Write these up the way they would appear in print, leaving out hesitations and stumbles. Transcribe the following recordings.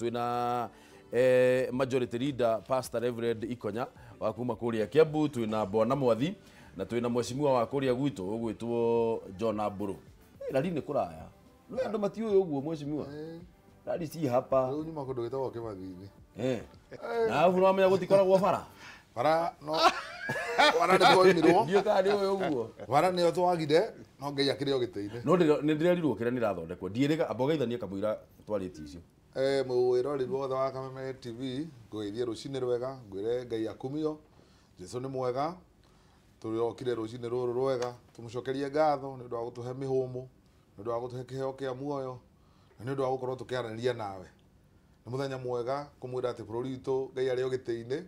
Twina majority leader Pastor Reverend Ikonya wa kuma kuria Kiambu, twina Bwana Mwathi na twina mheshimiwa wa kuria gwitu ugwitwo John Aburu. Rari ni kuraya. No andu matiuĩ uguo mheshimiwa. Rari si hapa. Rĩu nyuma kũndũ gwĩtagwo Kĩmathi-inĩ. Na afu no amenya gũtikoragwo bara. Bara no bara nĩ twoimirwo. Ndiũ kana nĩ ũĩ ũguo. Bara nĩyo twagire no Ngai akĩrĩ o gĩtĩ-inĩ. No nĩ ndĩrerirwo kĩrĩa nĩrathondekwo. Ndiĩrĩga ambogeithanie kamũira twarĩtie icio. Mwĩroreri wothe wa Kameme TV ngũgeithie rũcinĩ rwega, ngwĩre Ngai akumio, Jesũ nĩ mwega. Tũrokire rũcinĩ rũrũ rwega tũmũcokerie ngatho nĩ ũndũ wa gũtũhe mĩhũmũ, nĩ ũndũ wa gũtũhe kĩheo kĩa muoyo, na nĩ ũndũ wa gũkorwo tũkĩaranĩria nawe. Nĩ mũthenya mwega kũmwĩra atĩ bũrũri witũ Ngai arĩ o gĩtĩ-inĩ,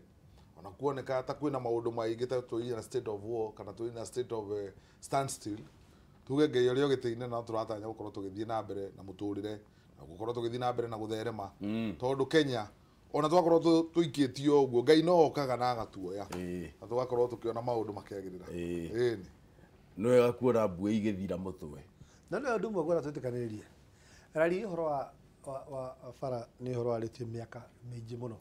ona kuoneka ta kwĩna maũndũ maingĩ ta twĩ in a state of war kana twĩ in a state of standstill. Tuge Ngai arĩ o gĩtĩ-inĩ na tũratanya gũkorwo tũgĩthiĩ na mbere na mũtũrĩre na gũkorwo tũgĩthiĩ na mbere na gũtherema, tondũ Kenya ona twakorwo tũikĩtio ũguo Ngai no okaga na agatuoya na tũgakorwo tũkĩona maũndũ makĩagĩrĩra. Ĩni nĩ wega kuona mbue igĩthira mũtwe. Na nĩ ũndũ ũmwe ngwenda twĩtĩkanĩrĩrie rari ũhoro wa bara nĩ ũhoro warĩtio mĩaka mĩingĩ mũno,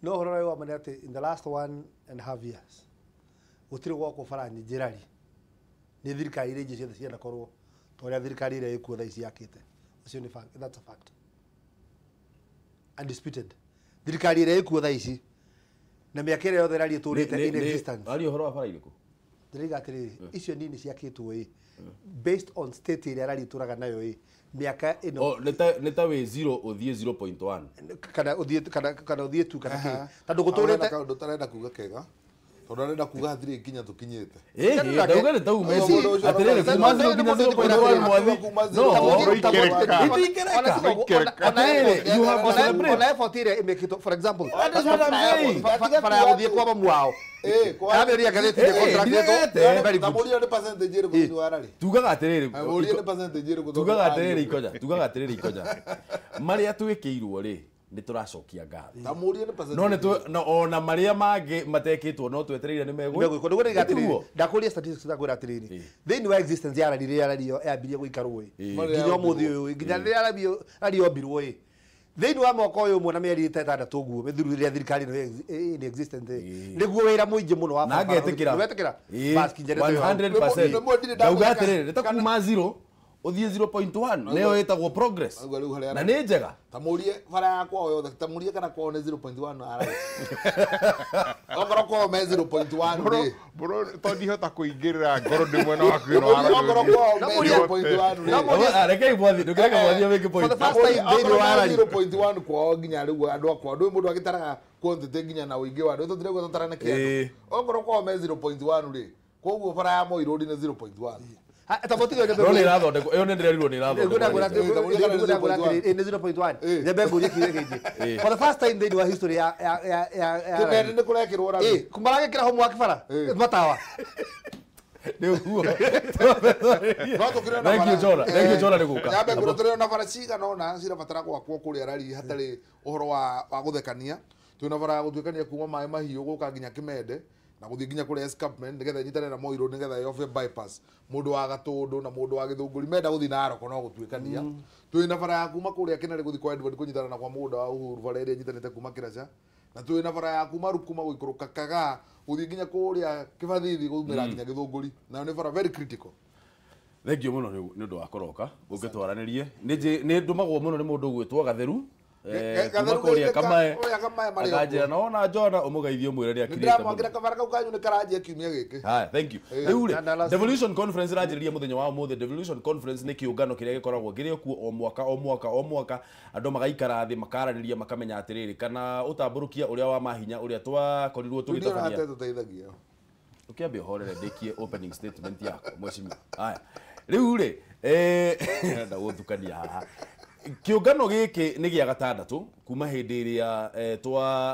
no ũhoro ũrĩa wa ma nĩ atĩ in the last 1.5 years gũtirĩ gwakwo bara nyingĩ rari nĩ thirikari iria ingĩ ciothe cianakorwo ta ũrĩa thirikari ĩrĩa ĩkuo thaa ici yakĩte. Ũcio nĩ fact, that's a fact undisputed. Thirikari ĩrĩa ĩkuo thaa ici na mĩaka ĩrĩa yothe rari ĩtũrĩte in existence. Ari ũhoro wa bara irĩkũ? Ndĩrauga atĩrĩrĩ, icio nini ciakĩtwo ĩ based on state ĩrĩa rari ĩtũraga nayo ĩ mĩaka ĩno. Nĩ ta wĩ 0 ũthiĩ 0.1 kana ũthiĩ kana ũthiĩ 2 kana kĩ, tondũ gũtũrĩte kaũndũ ũtarenda kuga kega, tondũ arenda kuga hatirĩ nginya tũkinyĩte. Ndauga nĩ tau meci atĩrĩrĩ kuma 0 nginya 0.1 Mwathi no you have to celebrate. Ona effort ĩrĩa ĩmĩkĩtwo, for example bara ya gũthiĩ kwa mamu wao aramĩũria ngathĩti nĩ contract very good. Tamũria nĩ percentage ĩrĩkũ thĩinĩ wa rari? Tugaga atĩrĩrĩ, Mũrie nĩ percentage ĩrĩkũ? Tugaga atĩrĩrĩ Ikonya, tugaga atĩrĩrĩ Ikonya, marĩa twĩkĩirwo rĩ nĩ tũracokia ngatho. Tamũrie nĩ percentage. No nĩ no ona marĩa mangĩ matekĩtwo no twetereire nĩ megwĩkwo. Nĩguo ndĩga atĩrĩrĩ, ndakũria statistics ndakwĩra atĩrĩrĩ, thĩinĩ wa existence ya rari rĩrĩa rari yambirie gũikarwo ĩ nginya ũmũthĩ ũyũ, nginya rĩrĩa rari yombirwo ĩ thĩinĩ wa mwaka ũyũ ũmwe na mĩeri 6 ũguo mĩthiru rĩrĩa thirikari ĩno in existence nĩguo wĩra mũingĩ mũno wa na ngetĩkĩra. Wetĩkĩra bas kinya 100%. Ndauga atĩrĩrĩ, nĩ ta kuma 0 ũthiĩ 0.1 nĩyo ĩtagwo progress na nĩ njega. Tamũrie bara ya kwao yothe, tamũrie kana kwao nĩ 0.1 arari. Okorwo kwao me 0.1 rĩ bro, to ndihota kũingĩrĩra ngoro ndĩ mwena waku ĩno arari. Okorwo kwao me 0.1 rĩ, rekei Mwathi, ndũkĩreke Mwathi amĩke point. For the first time thĩinĩ wa rari 0.1 kwao nginya rĩu andũ akwa ndũĩ mũndũ agĩtaraga quantity nginya na ũingĩ wa andũ tũtirauga tũtarane kĩandũ. Okorwo kwao me 0.1 rĩ, koguo bara ya Moi Road nĩ 0.1. Tamũtiga no nĩ irathondekwo ĩyo nĩ ndĩrerirwo nĩ irathondekwo. Nĩ 0.1 nyambe ngũrie kĩũria kĩngĩ. For the first time thĩinĩ wa history ya Kĩmende nĩ kũrekĩrwo rami. Maragĩkĩra homework bara matawa. Nĩ ũguo. No tũkĩrĩ na Thank you Jona, thank you Jona nĩ gũka. Nyambe ngũrwo tũrĩ na bara cigana ũna cirabatara gwakwo kũrĩa rari hatarĩ ũhoro wa gũthekania. Twĩna bara ya gũtuĩkania kuma Maĩ Mahiũ gũka nginya Kĩmende na gũthiĩ nginya kũrĩa escarpment nĩgetha ĩnyitane na Moi Road nĩgetha yobe bypass. Mũndũ wa Gatũndũ na mũndũ wa Gĩthũngũri menda gũthiĩ Narok no gũtuĩkania. Twĩna bara ya kuma kũrĩa Kĩnarĩ gũthiĩ kwa Edward kũnyitana na kwa mũgũnda wa Uhuru, bara ĩrĩa ĩnyitanĩte kuma Kĩracha. Na twĩna bara ya kuma Rukuma gũikũrũka Kagaa gũthiĩ nginya kũrĩa Kĩbathithi gũthumĩra nginya Gĩthũngũri. Nayo nĩ bara very critical. Thank you mũno nĩ ũndũ wa kũroka ũngĩtwaranĩrie. Nĩ ndũmagwo mũno nĩ mũndũ ũgwĩtwo Gatheru. Kuma kũrĩa Kamae akanjĩra na ona Jona ũmũgeithie ũmwĩre nĩ akirĩte. Nĩndĩramwakĩra kabara kau kanyu nĩ karanjia kiumia gĩkĩ. Haya, thank you. Rĩu rĩ, Devolution Conference ĩranjĩrĩria mũthenya wa ũmũthĩ. Devolution Conference nĩ kĩũngano kĩrĩa gĩkoragwo kĩrĩ kuo o mwaka o mwaka o mwaka, andũ magaikara thĩ makaranĩria makamenya atĩrĩrĩ kana ũtambũrũkia ũrĩa wa mahinya ũrĩa twakorirwo tũgĩtabania. Ũkĩambia ũhorere ndĩkie opening statement yakwa mheshimiwa. Haya, rĩu rĩ, ndĩrenda gũthukania haha. Kĩũngano gĩkĩ nĩ gĩa gatandatũ kuma hĩndĩ ĩrĩa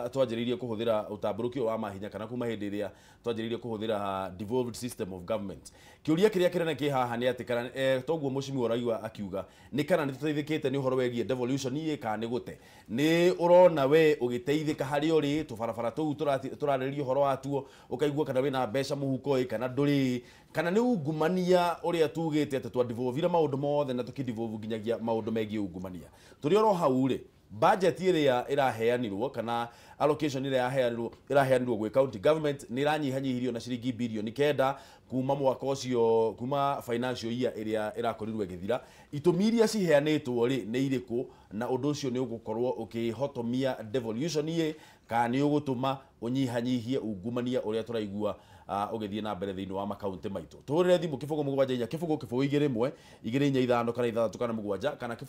twanjĩrĩirie kũhũthĩra ũtambũrũkio wa mahinya kana kuma hĩndĩ ĩrĩa twanjĩrĩirie kũhũthĩra devolved system of government. Kĩũria kĩrĩa kĩnene kĩ haha nĩ atĩ kana toguo mheshimiwa ũraigua akiuga nĩ kana nĩ tũteithĩkĩte nĩ ũhoro wĩgiĩ devolution ĩ kana nĩ gũte. Nĩ ũrona we ũgĩteithĩka harĩa ũrĩ tũbarabara tũu tũrarĩrĩria ũhoro watuo ũkaigua kana wĩna mbeca mũhuko ĩ kana ndũrĩ, kana nĩ ungumania ũrĩa tugĩte atĩ twa devolve maũndũ mothe na tũkĩ devolve nginyagia maũndũ megiĩ ungumania. Tũrĩ oro hau rĩ, Budget ĩrĩa ĩraheanirwo kana allocation ĩrĩa yaheanirwo ĩraheanirwo gwĩ county government nĩ ĩranyihanyihirio na ciringi birioni 9 kuma mwaka ũcio, kuma financial year ĩrĩa ĩrakorirwo ĩgĩthira. Itũmi iria ciheanĩtwo rĩ nĩ irĩkũ, na ũndũ ũcio nĩ ũgũkorwo ũkĩhotomia devolution ĩ kana nĩ ũgũtũma ũnyihanyihie ungumania ũrĩa tũraigua ũgĩthiĩ na mbere thĩinĩ wa makaunti maitũ. Tũhũrĩre thimũ 0 7 4 0 0 2 1 2 4 5 kana 6 kana 7 kana 0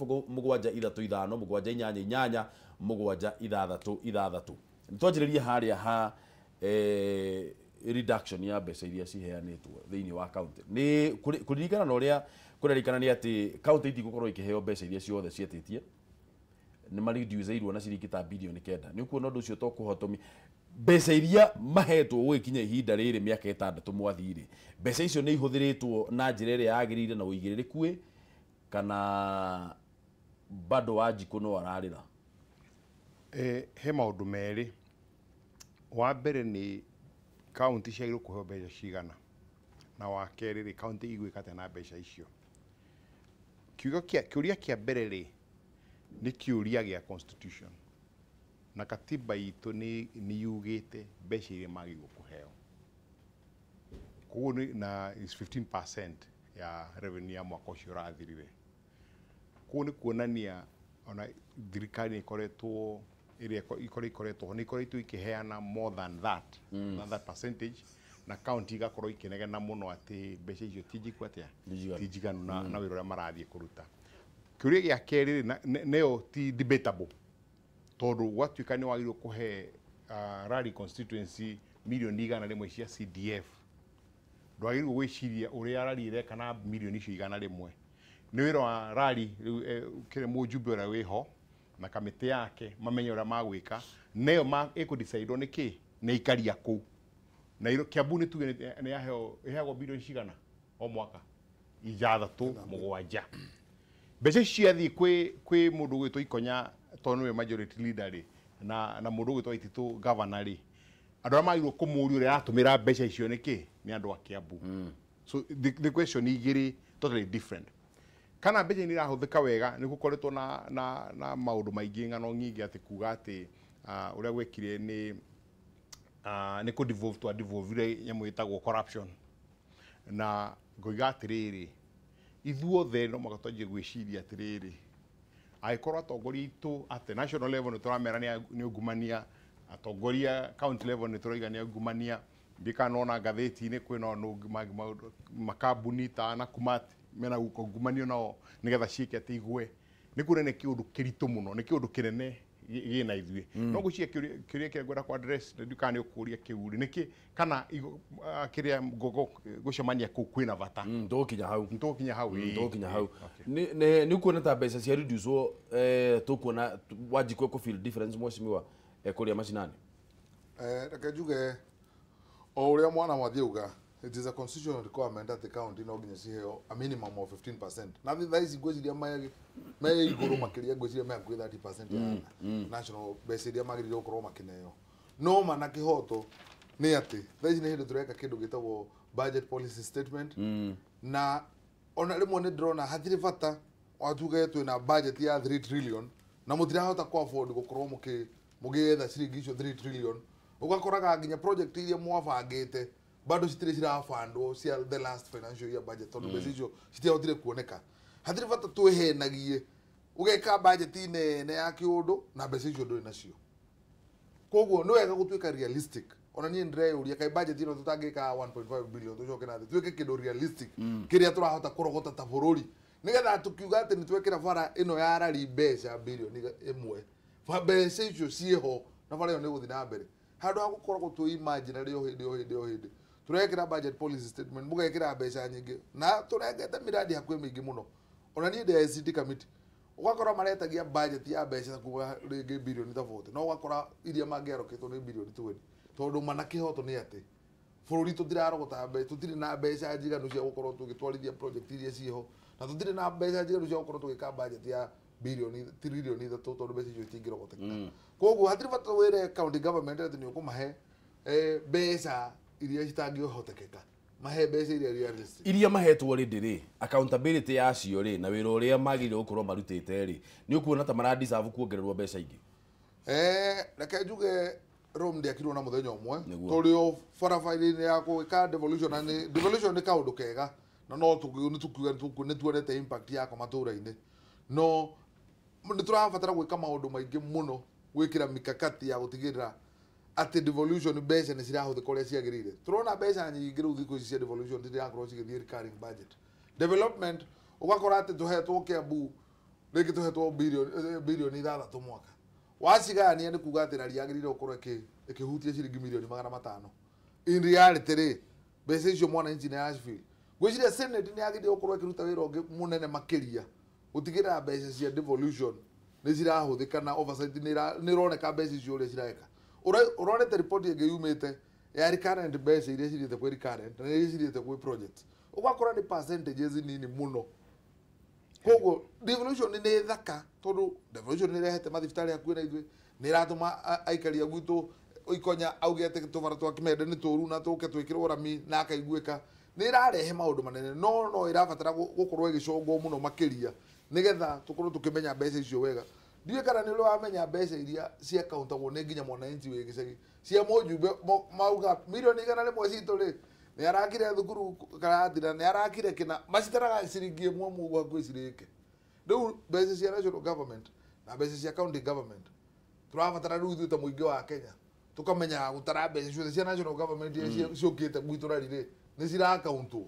7 3 5 7 8 8 7 6 6. Nĩtwanjĩrĩrie harĩa ha reduction ya mbeca iria ciheanĩtwo thĩinĩ wa county. Nĩ kũririkana na ũrĩa kũrerikana nĩ atĩ county itigũkorwo ikĩheo mbeca iria ciothe cietĩtie, nĩ mareduceirwo na ciringi ta birioni 9. Nĩ ũkuona ũndũ ũcio to kũhotomia mbeca iria mahetwo gũgĩkinya ihinda rĩrĩ mĩaka 6 mwathirĩ. Mbeca icio nĩ ihũthĩrĩtwo na njĩra ĩrĩa yagĩrĩire na ũigĩrĩrĩku kana bado Wanjikũ no ararĩra? He maũndũ merĩ. Wa mbere nĩ kaunti ciagĩrĩirwo kũheo mbeca cigana, na wa kerĩ rĩ kaunti igwĩka atĩa na mbeca icio. Kĩũria kĩa mbere rĩ nĩ kĩũria gĩa constitution, na katiba itũ nĩ yugĩte mbeca iria magĩrĩirwo kũheo. Koguo na is 15% ya revenue ya mwaka ũcio ũrathirire. Koguo nĩ kuonania ona thirikari nĩ ĩkoretwo ĩrĩa ikoretwo nĩ ikoretwo ikĩheana more than that, than that percentage, na county igakorwo ikĩnegena mũno atĩ mbeca icio ti njiku atĩa, ti njiganu na wĩra ũrĩa marathiĩ kũruta. Kĩũria gĩa kerĩ rĩ nĩyo ti debatable, tondũ gwatuĩka nĩ wagĩrĩirwo kũhe Rari constituency milioni 100 cia CDF, ndwagĩrĩirwo gwĩciria ũrĩa Rari ĩreka na milioni icio 100. Nĩ wĩra wa Rari rĩu kĩrĩa mũjumbe ũrĩa wĩho na kamĩtĩ yake mamenye ũrĩa magwĩka, neyo ĩkũdecidewo nĩ kĩ nĩ ikaria kũu. Na Kiambu nĩ tuge nĩ yaheo ĩheagwo bilioni cigana o mwaka? 6 7. Mbeca icio ciathiĩ kwĩ mũndũ ũgwĩtwo Ikonya tondũ nĩwe majority leader rĩ, na mũndũ ũgwĩtwo Waititu governor rĩ, andũ arĩa magĩrĩirwo kũmũria ũrĩa aratũmĩra mbeca icio nĩ kĩ? Nĩ andũ a Kiambu. So the question igĩrĩ totally different. Kana mbeca nĩ irahũthĩka wega, nĩ gũkoretwo na maũndũ maingĩ, ng'ano nyingĩ atĩ kuga atĩ ũrĩa gwekire nĩ kũ devolve twa devolve nyamũ ĩtagwo corruption. Na ngoiga atĩrĩrĩ, ithuothe no mũhaka twanjie gwĩciria atĩrĩrĩ, angĩkorwo atongoria aitũ at the national level nĩ tũramera nĩ ungumania, atongoria county level nĩ tũrauga nĩ ungumania, ndiũĩ kana nĩwona ngathĩti-inĩ kwĩna makambuni ta Nakumatt mena ungumania nao nĩgetha ciĩke atĩ igwe. Nĩ kuona nĩ kĩũndũ kĩritũ mũno, nĩ kĩũndũ kĩnene gĩna ithuĩ. No ngwĩciria kĩũria kĩrĩa ngwenda kũ address, na ndiũĩ kana nĩ ũkũria kĩu rĩ, nĩkĩ kana kĩrĩa gũcemania kũu kwĩna bata. Tũgũkinya hau. Tũgũkinya hau. Tũgũkinya hau. Nĩ ũkuona ta mbeca cia reduce tũkuona Wanjikũ ekũ feel difference mheshimiwa kũrĩa macinani? Reke njuge o ũrĩa mwana mwathi auga, it is a constitutional requirement at the county no nginya ciheo a minimum of 15%. Na thaa ici ngwĩciria me igũrũ makĩria, ngwĩciria me hakuhĩ 30% ya national mbeca iria magĩrĩirwo gũkorwo makĩneo. No ma na kĩhoto nĩ atĩ thaa ici nĩ hĩndĩ tũreka kĩndũ gĩtagwo budget policy statement, na ona rĩmwe nĩ ndĩrona hatirĩ bata watuge twĩna budget ya 3 trillion na mũtirahota kũ afford gũkorwo mũgĩetha ciringi icio 3 trillion, ũgakoraga nginya project iria mwabangĩte bado citirĩ cirabandwo cia the last financial year budget, tondũ mbeca icio citiahotire kuoneka. Hatirĩ bata twĩhenagie ũgeka budget nene ya kĩũndũ na mbeca icio ndũrĩ nacio. Koguo nĩ wega gũtuĩka realistic. Ona niĩ ndĩreyũria kaĩ budget ĩno tũtangĩka 1.5 billion tũcoke na thĩ, twĩke kĩndũ realistic kĩrĩa tũrahota kũrogota ta bũrũri, nĩgetha tũkiuga atĩ nĩ twekĩra bara ĩno ya Rari mbeca birioni 1, mbeca icio ciĩho na bara ĩyo nĩ ĩgũthiĩ na mbere. Handũ ha gũkoragwo twĩ imaginary o hĩndĩ o hĩndĩ o hĩndĩ, turekera budget policy statement mugekera mbeca nyingĩ na turengete miradi hakuhĩ mĩingĩ mũno. Ona niĩ ndĩ ICT committee, ũgakora maretagia budget ya mbeca kuga rĩngĩ birioni ta 40, no ũgakora iria mangĩaroketwo nĩ birioni 20, tondũ mana kĩhoto nĩ atĩ bũrũri tũtirarogota mbeca, tũtirĩ na mbeca njiganu cia gũkorwo tũgĩtwarithia project iria ciĩho, na tũtirĩ na mbeca njiganu cia gũkorwo tũgĩka budget ya birioni trilioni 3, tondũ mbeca icio itingĩrogoteka. Koguo hatirĩ bata wĩre county government atĩ nĩ ũkũmahe mbeca iria citangĩhotekeka. Mahe mbeca iria realistic. Iria mahetwo rĩ ndĩrĩ accountability yacio rĩ na wĩra ũrĩa magĩrĩirwo gũkorwo marutĩte rĩ nĩ ũkuona ta mara deserve kuongererwo mbeca ingĩ. Reke njuge Rome ndĩakirwo na mũthenya ũmwe tũrĩ o barabara-inĩ ya gwĩka devolution na nĩ devolution nĩ kaũndũ kega na no tũkiuga nĩ tuonete impact yako matũra-inĩ no nĩ tũrabatara gwĩka maũndũ maingĩ mũno gwĩkĩra mikakati ya gũtigĩrĩra atĩ devolution mbeca nĩ cirahũthĩka ũrĩa ciagĩrĩire. Tũrona mbeca nyingĩ rĩu thikũ ici cia devolution citirakorwo cigĩthiĩ recurring budget development ũgakora atĩ tũhetwo Kiambu rĩngĩ tũhetwo bilioni 6 mwaka wacigayania nĩ kuga atĩ rari yagĩrĩire gũkorwo ĩkĩhutia ciringi milioni 500. In reality rĩ mbeca icio mwananchi nĩ aracifeel. Ngwĩciria Senate nĩ yagĩrĩire gũkorwo ĩkĩruta wĩra ũngĩ mũnene makĩria gũtigĩrĩra mbeca cia devolution nĩ cirahũthĩka na oversight nĩ ĩroneka mbeca icio ũrĩa cireka. Ũronete report ĩngĩ yumĩte ya recurrent mbeca iria cirĩte kwĩ recurrent na iria cirĩte kwĩ project ũgakora nĩ percentages nini mũno. Koguo devolution nĩ thaka tondũ devolution nĩ ĩrehete mathibitarĩ hakuhĩ na ithuĩ nĩ ĩratũma aikari a gwitũ Ikonya auge atĩ tũbara twa Kimende nĩ tũru na tũke twĩkĩrwo rami na akaiguĩka. Nĩ ĩrarehe maũndũ manene no ĩrabatara gũkorwo ĩgĩcongwo mũno makĩria nĩgetha tũkorwo tũkĩmenya mbeca icio wega. Ndiũĩ kana nĩ ũrĩ wamenya mbeca iria ciakaũntagwo nĩ nginya mwananchi wĩ gĩcagi cia mũjumbe mauga milioni 100 citũ rĩ nĩ arakire thukuru Karatina nĩ arakire kĩna macitaraga ciringi ĩmwe mũguo hakuhĩ cirĩke. Rĩu mbeca cia national government na mbeca cia county government tũrabatara rĩu ithuĩ ta mũingĩ wa Kenya tũkamenya gũtara mbeca ciothe cia national government iria ciũkĩte gwitũ rari rĩ nĩ cirakaũntwo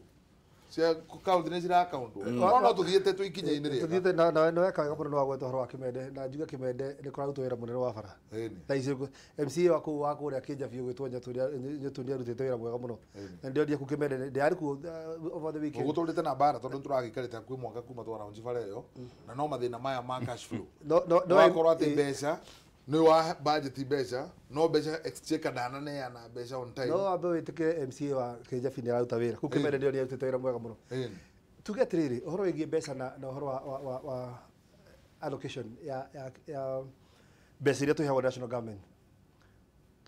cia county nĩ cirakaũntwo no tũthiĩte twĩ ikinya-inĩ rĩega. Tũthiĩte na nĩ weka wega mũno nĩ wagweta ũhoro wa Kimende na njuge Kimende nĩ kũrarutwo wĩra mũnene wa bara. Thaa ici MCA wa kũu wa kũrĩa Kĩnja biũ gwĩtwo Nyatũ nĩ arutĩte wĩra mwega mũno na ndĩronire kũu Kimende ndĩrarĩ kuo over the weekend. Gũtũrĩte na mbara tondũ nĩtũragĩikarĩte hakuhĩ mwaka kuma twa launch bara ĩyo na no mathĩna maya ma cash flow. Wakorwo atĩ mbeca nĩ wa budget mbeca no mbeca exchequer ndananeana mbeca on time. No ambe wĩtĩkĩre MCA wa Kĩnja biũ nĩ araruta wĩra kũu Kimende ndio nĩ arutĩte wĩra mwega mũno. Tuge atĩrĩrĩ ũhoro wĩgiĩ mbeca na ũhoro wa allocation ya mbeca iria tũheagwo national government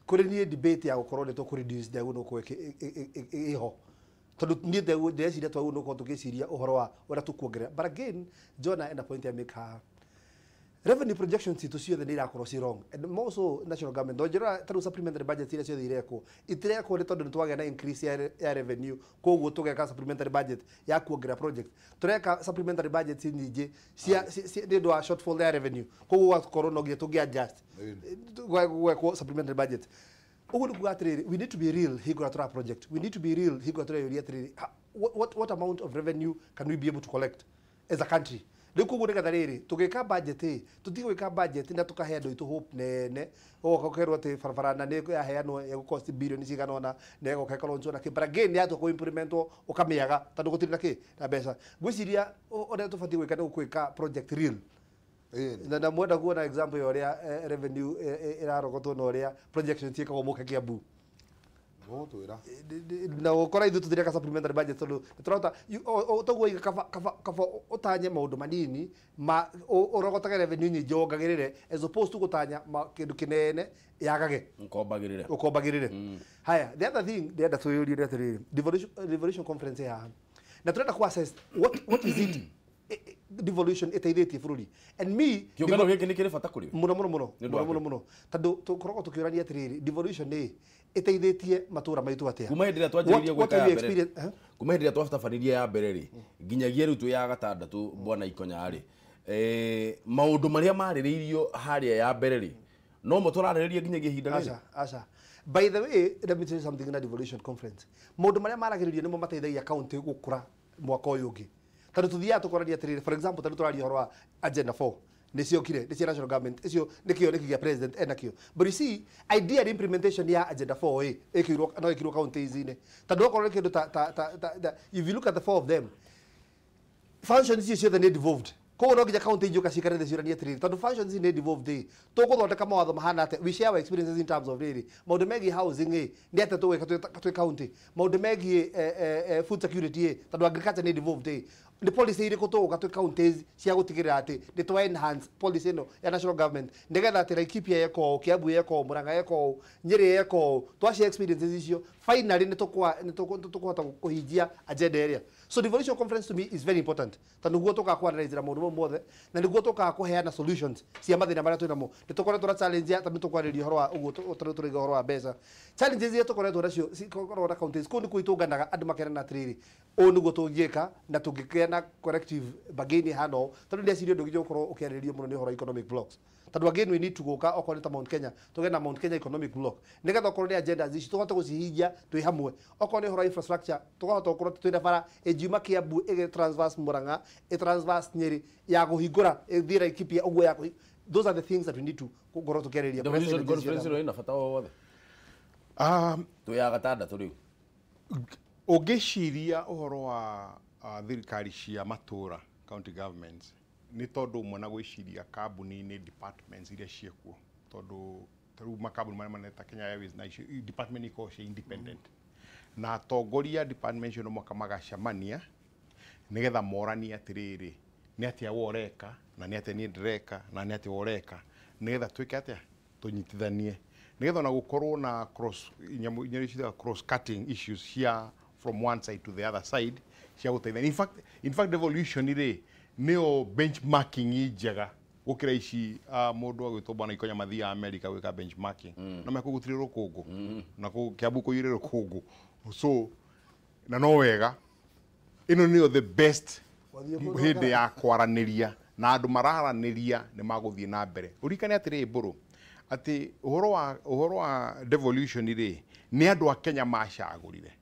kũrĩ niĩ debate ya gũkorwo nĩ tũkũ reduce ndegũ nĩ gũkorwo ĩho tondũ niĩ ndegũ ndĩreciria twagĩrĩirwo nĩ gũkorwo tũgĩciria ũhoro wa ũrĩa tũkuongerera. But again Jonah ena point ya make haha revenue projections citũ ciothe nĩ irakorwo ci wrong and more so national government ndonjera tarĩu supplementary budget iria ciothe irekwo itirekwo nĩ tondũ nĩ twagĩa na increase ya revenue koguo tũgeka supplementary budget ya kuongerera project tũreka supplementary budget nyingĩ cia nĩ ũndũ wa shortfall ya revenue koguo gũgakorwo no nginya tũngĩ adjust gwekwo supplementary budget. Ũguo nĩ kuga atĩrĩrĩ we need to be real hingo ĩrĩa tũra project we need to be real hingo ĩrĩa tũreyũria atĩrĩrĩ what amount of revenue can we be able to collect as a country. Rĩu koguo nĩgetha rĩrĩ tũgĩka budget ĩ tũtigwĩka budget na tũkahe andũ aitũ hope nene ũgoka ũkerwo atĩ barabara na nĩ yaheanwo ĩgũcost bilioni cigana ũna na ĩgoka ĩkalaunchwo na kĩ but again yatua kũ implementwo ũkamĩaga tondũ gũtirĩ na kĩ na mbeca. Ngwĩciria ũrĩa tũbatiĩ gwĩka nĩ gwĩka project real na mwenda kuona example ya ũrĩa revenue ĩrarogotwo na ũrĩa projection ciĩkagwo mũke Kiambu na gũkora ithuĩ tũtireka supplementary budget tondũ nĩtũrahota toguo iga kaba ũtanye maũndũ manini ma ũrogotage revenue nyingĩ wongagĩrĩre as opposed to gũtanya kĩndũ kĩnene yagage ũkombagĩrĩre. Haya the other thing ndĩrenda twĩyũrie nĩ atĩrĩrĩ devolution conference haha na tũrenda kũ assess what is it devolution ĩteithĩtie bũrũri and me kĩũngano gĩkĩ nĩ kĩrĩ bata kũrĩ mũno mũno mũno mũno mũno mũno tondũ tũkoragwo tũkĩũrania atĩrĩrĩ devolution nĩ ĩteithĩtie matũra maitũ atĩa kuma hĩndĩ ĩrĩa twanjĩrĩirie gwĩka ya mbere kuma hĩndĩ ĩrĩa twatabanirie ya mbere rĩ nginyagia rĩu twĩ ya gatandatũ bwana Ikonya rĩ maũndũ marĩa marĩrĩirio harĩa ya mbere rĩ no mo tũrarĩrĩria nginyagia ihinda rĩrĩ. Aca aca. By the way let me tell you something na devolution conference maũndũ marĩa maragĩrĩrio nĩmo mateithagia county gũkũra mwaka ũyũ ũngĩ tondũ tũthiaga tũkorania atĩrĩrĩ for example tondũ tũraria ũhoro wa agenda 4 nĩ ciokire nĩ cia national government icio nĩ kĩoneki gĩa president enakĩo but you see ideally implementation ya agenda 4 ĩ ĩkĩirwo no ĩkĩirwo counties-inĩ tondũ okorwo nĩ kĩndũ ta if you look at the four of them functions icio ciothe nĩ devolved koguo no nginya county ingĩũka ciikare thĩ ciũranie atĩrĩrĩ tondũ functions ici nĩ devolved ĩ tũgũthondeka mawatho mahana atĩa we share our experiences in terms of rĩrĩ maũndũ megiĩ housing ĩ nĩ atĩa tũgwĩka twĩ county maũndũ megiĩ food security ĩ tondũ agriculture nĩ devolved ĩ Nĩ policy irĩkũ tũgũka twĩ counties cia gũtigĩrĩra atĩ nĩ twa enhance policy ĩno ya national government nĩgetha atĩ Laikipia yeka ũũ, Kiambu yeka ũũ, Murang'a yeka ũũ, Nyĩrĩ yeka ũũ, twacia experiences icio finally nĩ tũkũhota kũhingia agenda ĩrĩa. So devolution conference to me is very important tondũ nĩguo tũkaga kwanĩrĩra maũndũ mau mothe na nĩguo tũkaga kũheana solutions cia mathĩna marĩa twĩ namo. Nĩ tũkoretwo na challenge ya tondũ tũkwarĩria ũhoro wa ũguo tondũ tũraiga ũhoro wa mbeca, challenges iria tũkoretwo nacio cikoragwo na counties kũu nĩkuo itũnganaga andũ makerana atĩrĩrĩ, ũũ nĩguo tũngĩka na tũngĩgĩa na collective bargaining hana ũũ, tondũ ndeciria ũndũ ũngĩ ũgũkorwo ũkĩarĩrĩrio mũno nĩ ũhoro wa economic blocks, tondũ again we need to gũka okorwo nĩ ta Mount Kenya tũgĩe na Mount Kenya economic block nĩgetha okorwo nĩ agendas ici tũhote gũcihingia twĩ hamwe, okorwo nĩ ũhoro wa infrastructure tũkahota gũkorwo twĩna bara ĩngiuma Kiambu ĩgĩ transverse Murang'a, ĩ transverse Nyĩrĩ ya kũhingũra ĩthiĩ Laikipia ũguo ya those are the things that we need to gũkorwo tũkĩarĩrĩria. Devolution conference ĩno ĩna bata o wothe? Twĩ ya gatandatũ rĩu. Ũngĩciria ũhoro wa thirikari cia matũra, county governments, nĩ tondũ ũmwe na gwĩciria kambuni-inĩ departments iria ciĩkuo, tondũ ta rĩu makambuni marĩa manene ta Kenya Airways na icio department ikoragwo cia independent, na atongoria department icio no mũhaka magacemania nĩgetha moranie atĩrĩrĩ, nĩ atĩa we ũreka na nĩ atĩa niĩ ndĩreka na nĩ atĩa we ũreka, nĩgetha twĩke atĩa, tũnyitithanie, nĩgetha ona gũkorwo na cross nyamũ iria ciĩtagwo cross cutting issues cia from one side to the other side cia gũteithania. In fact devolution rĩ nĩyo benchmarking njega gũkĩra ici mũndũ agwĩtwo bwana Ikonya mathiaga America gwĩka benchmarking na mekũ gũtirĩ rũkũngũ na kũ Kiambu kũiyũire rũkũngũ, so na no wega ĩno nĩyo the best hĩndĩ ya kwaranĩria na andũ mararanĩria nĩ magũthiĩ na mbere. Ũririkane atĩrĩ Mbũrũ, atĩ ũhoro wa devolution rĩ nĩ andũ a Kenya macagũrire,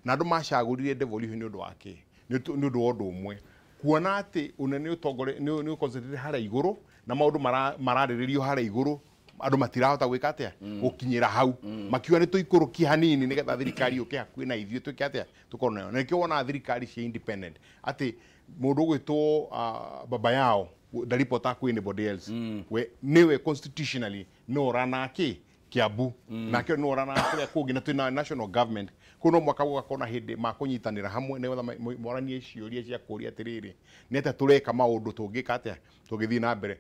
na andũ macagũrire devolution nĩ ũndũ wa kĩ? Nĩ ũndũ wa ũndũ ũmwe, kuona atĩ ũnene nĩ ũconcentrate harĩa igũrũ na maũndũ mararĩrĩrio harĩa igũrũ, andũ matirahota gwĩka atĩa, gũkinyĩra hau, makiuga nĩ tũikũrũkie hanini nĩgetha thirikari yũke hakuhĩ na ithuĩ twĩke atĩa, tũkorwo nayo. Na nĩkĩo wonaga thirikari cia independent atĩ mũndũ ũgwĩtwo baba yao ndaripota kwĩ anybody else, we nĩwe constitutionally no ũrana kĩ Kiambu nake no ũrana kũrĩa kũngĩ, na twĩna national government kũu no mwaka gũgakorwo na hĩndĩ makũnyitanĩra hamwe nĩgetha moranie ciũria cia kũũria atĩrĩrĩ, nĩ atĩa tũreka maũndũ, tũngĩka atĩa tũngĩthiĩ na mbere.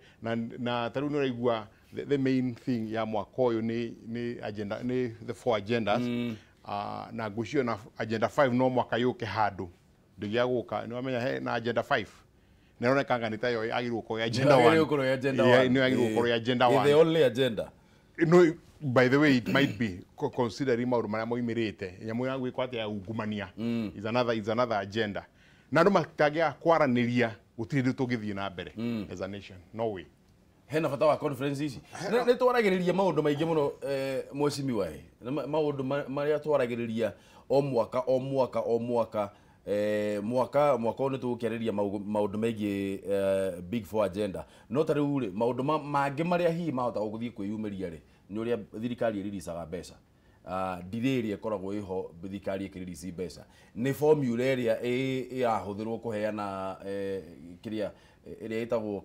Na ta rĩu nĩ ũraigua the main thing ya mwaka ũyũ nĩ agenda, nĩ the four agendas, na ngwĩciria na agenda 5 no mwaka yũke handũ ndĩgĩa gũka nĩ wamenya he na agenda 5 na ĩronekanga nĩ tayo yagĩrĩirwo gũkorwo agenda 1, nĩ yagĩrĩirwo gũkorwo agenda 1, the only agenda. No, by the way it might be considering maũndũ marĩa moimĩrĩte, nyamũ ya gwĩkwo atĩa ya ungumania is another agenda, na andũ matangĩaga kwaranĩria gũtirĩ hĩndĩ tũngĩthiĩ na mbere as a nation, no way. Hena bata wa conference ici nĩ twaragĩrĩria maũndũ maingĩ mũno, mheshimiwa, maũndũ marĩa twaragĩrĩria o mwaka o mwaka o mwaka, mwaka ũyũ nĩ tũgũkĩarĩria maũndũ megiĩ big four agenda, no ta rĩu rĩ maũndũ mangĩ marĩa hihi mahota gũthiĩ kwĩyumĩria rĩ nĩ ũrĩa thirikari ĩriricaga mbeca, delay ĩrĩa ĩkoragwo ĩho thirikari ĩkĩririci mbeca, nĩ formula ĩrĩa ĩrahũthĩrwo kũheana kĩrĩa ĩrĩa ĩtagwo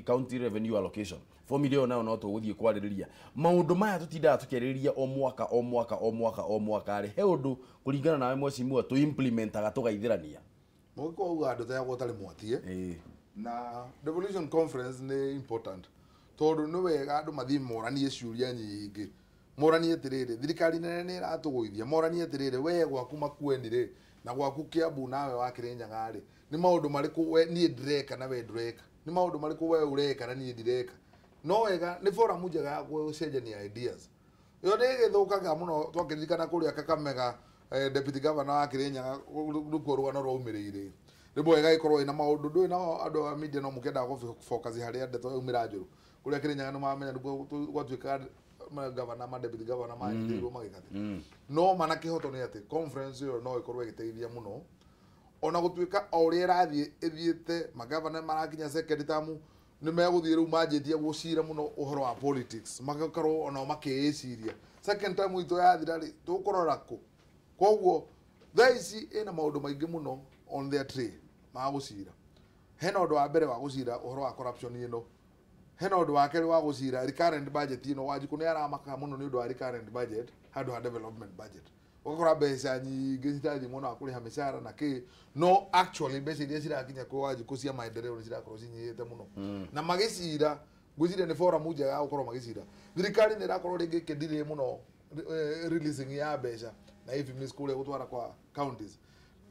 county revenue allocation, formula ĩyo nayo no tũgũthiĩ kwarĩrĩria. Maũndũ maya tũtindaga tũkĩarĩrĩria o mwaka o mwaka o mwaka o mwaka rĩ, he ũndũ kũringana nawe mheshimiwa tũ implementaga tũgaithĩrania? Mũgĩkũyũ augaga ndũteagwo ũtarĩ mwatie, na devolution conference nĩ important tondũ nĩ wega andũ mathiĩ moranie ciũria nyingĩ, moranie atĩrĩrĩ, thirikari nene nĩ ĩratũgũithia, moranie atĩrĩrĩ, we gwaku Makueni rĩ na gwaku Kiambu nawe wa Kĩrĩnyaga rĩ, nĩ maũndũ marĩkũ we niĩ ndĩreka na we ndũreka, nĩ maũndũ marĩkũ we ũreka na niĩ ndireka. No wega nĩ forum njega ya gũcenjania ideas. Ĩyo nĩ ĩgĩthũkaga mũno twakĩririkana kũrĩa Kakamega, deputy governor wa Kĩrĩnyaga nĩkuo rũgano rwaumĩrĩire, rĩmwe ĩgagĩkorwo ĩna maũndũ ndũĩ, nao andũ a media no mũkĩendaga gũ focus harĩa ndeto yaumĩra njũru, kũrĩa Kĩrĩnyaga nĩ mamenya nĩkuo gwatuĩkaga governor ma deputy governor manyitĩrĩirwo magĩkate. No mana kĩhoto nĩ atĩ conference ĩyo no ĩkorwo ĩgĩteithia mũno, ona gũtuĩka o ũrĩa ĩrathiĩ ĩthiĩte magavana marakinya second term nĩ megũthiĩ rĩu manjĩtie gũcira mũno ũhoro wa politics, magakorwo onao makĩĩciria second term itũ yathira rĩ tũkũrora kũ. Koguo thaa ici ĩna maũndũ maingĩ mũno on their tray ma gũcira. Hena ũndũ wa mbere wa gũcira ũhoro wa corruption ĩno, hena ũndũ wa kerĩ wa gũcira recurrent budget ĩno. Wanjikũ nĩ aramaka mũno nĩ ũndũ wa recurrent budget handũ ha development budget. Ũgakora mbeca nyingĩ citrathiĩ mwena wa kũrĩha mĩcara na kĩ, no actually mbeca iria cirakinya kwĩ Wanjikũ cia maendeleo nĩ cirakorwo cinyihĩte mũno. Na magĩcira, ngwĩciria nĩ forum njega ya gũkorwo magĩcira. Thirikari nĩ ĩrakorwo rĩngĩ ĩkĩdelay mũno releasing ya mbeca na IFMIS kũrĩa gũtwara kwa counties.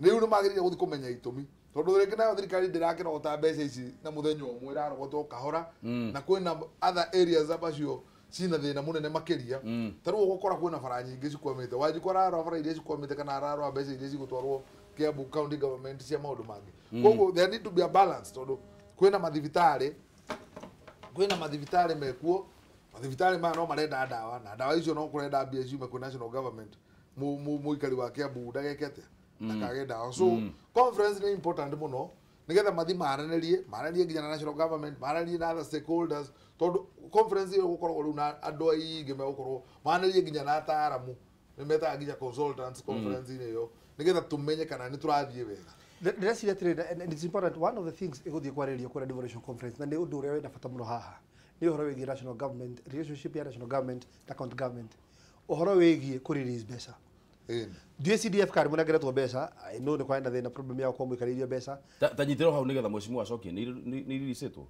Rĩu nĩ magĩrĩire gũthiĩ kũmenya itũmi, tondũ rĩngĩ nayo thirikari ndĩrakĩrogota mbeca ici na mũthenya ũmwe, ĩrarogota o kahora, na kwĩna other areas acio cina thĩna mũnene makĩria. Ta rĩu ũgũkora kwĩna bara nyingĩ cikwamĩte. Wanjikũ ararora bara iria cikwamĩte kana ararora mbeca iria cigũtwarwo Kiambu county government cia maũndũ mangĩ. Koguo there need to be a balance, tondũ kwĩna mathibitarĩ mekuo, mathibitarĩ maya no marenda ndawa, na ndawa icio no kũrenda mbia ciume kwĩ national government. Mũikari wa Kiambu ndageke atĩa, ndakage ndawa. So conference nĩ important mũno nĩgetha mathiĩ maranĩrie nginya na national government, maranĩrie na other stakeholders, tondũ conference ĩyo gũkoragwo rĩu na andũ aingĩ megũkorwo maranĩrie nginya na ataaramu, nĩ metaga nginya consultants conference-inĩ ĩyo, nĩgetha tũmenye kana nĩ tũrathiĩ wega. Ndĩreciria atĩrĩrĩ, and it's important, one of the things ĩgũthiĩ kwarĩrĩrio kũrĩa devolution conference, na nĩ ũndũ ũrĩa wĩna bata mũno haha, nĩ ũhoro wĩgiĩ national government, relationship ya national government na county government, ũhoro wĩgiĩ kũ release mbeca. Ndiũĩ CDF kana mũnengeretwo mbeca, I know nĩ kwarĩ na thĩna, problem ya gũkorwo mũikarĩirio mbeca. Ta nyitĩrwo hau nĩgetha mheshimiwa acokie, nĩ iriricĩtwo?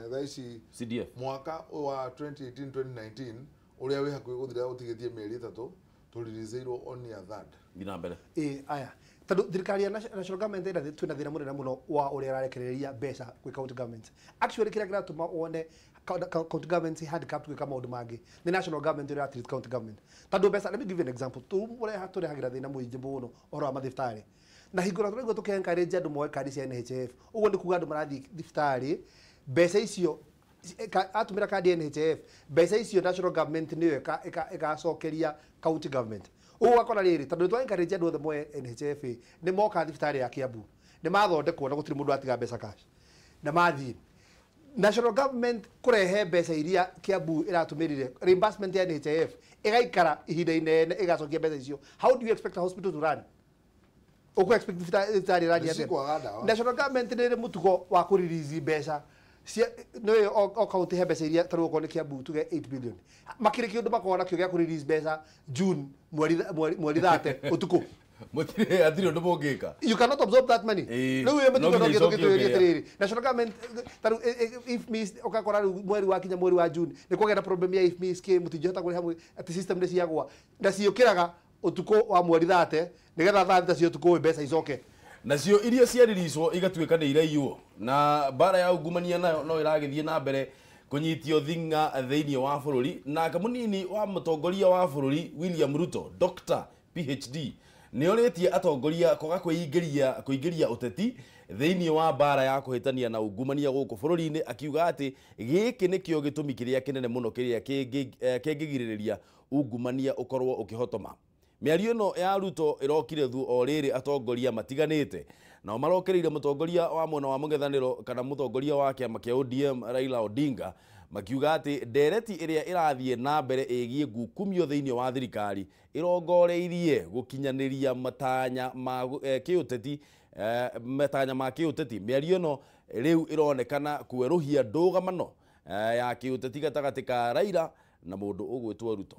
Thaa ici CDF mwaka wa 2018 2019 ũrĩa wĩ hakuhĩ gũthira ũtigĩtie mĩeri 3, tũririceirwo only a third. Thiĩ na mbere. Ĩĩ, aya tondũ thirikari ya national government ĩna twĩna thĩna mũnene mũno wa ũrĩa ĩrarekereria mbeca kwĩ county government. Actually kĩrĩa kĩratũma wone county government handicapped gwĩka maũndũ mangĩ nĩ national government ĩrĩa treat county government, tondũ mbeca, let me give you an example, tũreha tũrehagĩra thĩna mũingĩ mũno ũhoro wa mathibitarĩ, na hingo ĩrĩa tũraigua tũkĩ encourage andũ moe kandi cia NHIF, ũguo nĩ kuga andũ marathiĩ thibitarĩ, mbeca icio atũmĩra kandi ya NHIF, mbeca icio national government nĩyo ĩgacokeria county government. Ũguo ũgakora rĩrĩ, tondũ twa encourage andũ othe moe NHIF, nĩ moka thibitarĩ ya Kiambu, nĩ mathondekwo na gũtirĩ mũndũ atiga mbeca cash, na mathiĩ national government kũrehe mbeca iria Kiambu ĩratũmĩrire reimbursement ya NHIF ĩgaikara ihinda inene ĩgacokia mbeca icio. How do you expect a hospital to run? Ũkũ expect thibitarĩ ĩrani atĩa? Nĩcikwaga ndawa. National government nĩ ĩrĩ mũtugo wa kũ release mbeca nĩyo o county he mbeca iria, tarĩu okorwo nĩ Kiambu tuge 8 billion, makĩrĩ kĩũndũ makoragwo nakĩo gĩa kũ release mbeca June mweri 30 ũtukũ. Mũtirĩ, hatirĩ ũndũ mũngĩka. You cannot absorb that money. Ĩĩ, Rĩu ĩyo no mĩtugo no nginya kĩndũ icokio gĩtũĩrie kĩrĩa. atĩrĩrĩ, national government tarĩu IFMIS ũgakora rĩu mweri wa kinya mweri wa June nĩ kwagĩa na problem ya IFMIS kĩ mũtingĩhota kũrĩha, atĩ system nĩ ciagwa, na ciũkĩraga ũtukũ wa mweri 30 nĩgetha thaa 6 cia ũtukũ mbeca icoke. Nacio iria ciariricwo igatuĩka nĩ iraiywo, na mbara ya ungumania nayo no ĩragĩthiĩ na mbere kũnyitio thing'a thĩinĩ wa bũrũri. Nake mũnini wa mũtongoria wa bũrũri William Ruto, Dr. PhD, nĩ orĩtie atongoria kwaga kũingĩria ũteti thĩinĩ wa mbara ya kũhĩtania na ungumania gũkũ bũrũri-inĩ, akiuga atĩ gĩkĩ nĩkĩo gĩtũmi kĩrĩa kĩnene mũno kĩrĩa kĩngĩgirĩrĩria ungumania ũkorwo ũkĩhotoma. Mĩario ĩno ya Ruto ĩrokire thu o rĩrĩ atongoria matiganĩte nao marokereire mũtongoria wa mwena wa mũng'ethanĩro kana mũtongoria wa kĩama kĩa ODM Raila Odinga, makiuga atĩ ndereti ĩrĩa ĩrathiĩ na mbere ĩgiĩ ngukumio thĩinĩ wa thirikari ĩrongoreirie gũkinyanĩria matanya ma kĩũteti, matanya ma kĩũteti. Mĩario ĩno rĩu ĩronekana kwerũhia ndũgamano ya kĩũteti gatagatĩ ka Raila na mũndũ ũgwĩtwo Ruto.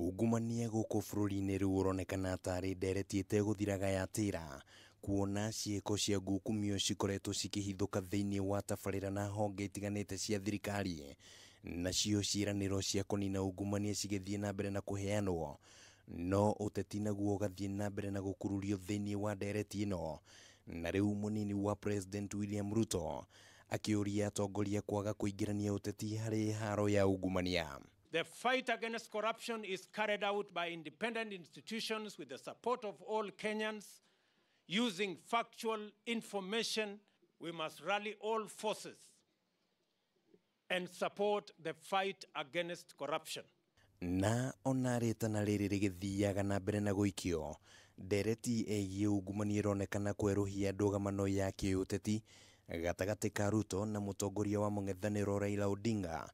Ungumania gũkũ bũrũri-inĩ rĩu ũronekana tarĩ ndereti ĩtegũthiraga ya tĩra, kuona ciĩko cia ngukumio cikoretwo cikĩhithũka thĩinĩ wa tabarĩra na honge itiganĩte cia thirikari, nacio ciĩranĩro cia kũnina ungumania cigĩthiĩ na mbere na kũheanwo, no ũteti naguo ũgathiĩ na mbere na gũkururio thĩinĩ wa ndereti ĩno. Na rĩu mũnini wa President William Ruto akĩũria atongoria kwaga kũingĩrania ũteti harĩ haro ya ungumania. The fight against corruption is carried out by independent institutions with the support of all Kenyans. Using factual information, we must rally all forces and support the fight against corruption. Na ona rĩtana rĩrĩ rĩgĩthiaga na mbere na gũikio, ndereti ĩgiĩ ungumania ĩronekana kwerũhia ndũgamano ya kĩũteti gatagatĩ ka Ruto na mũtongoria wa mũng'ethanĩro Raila Odinga.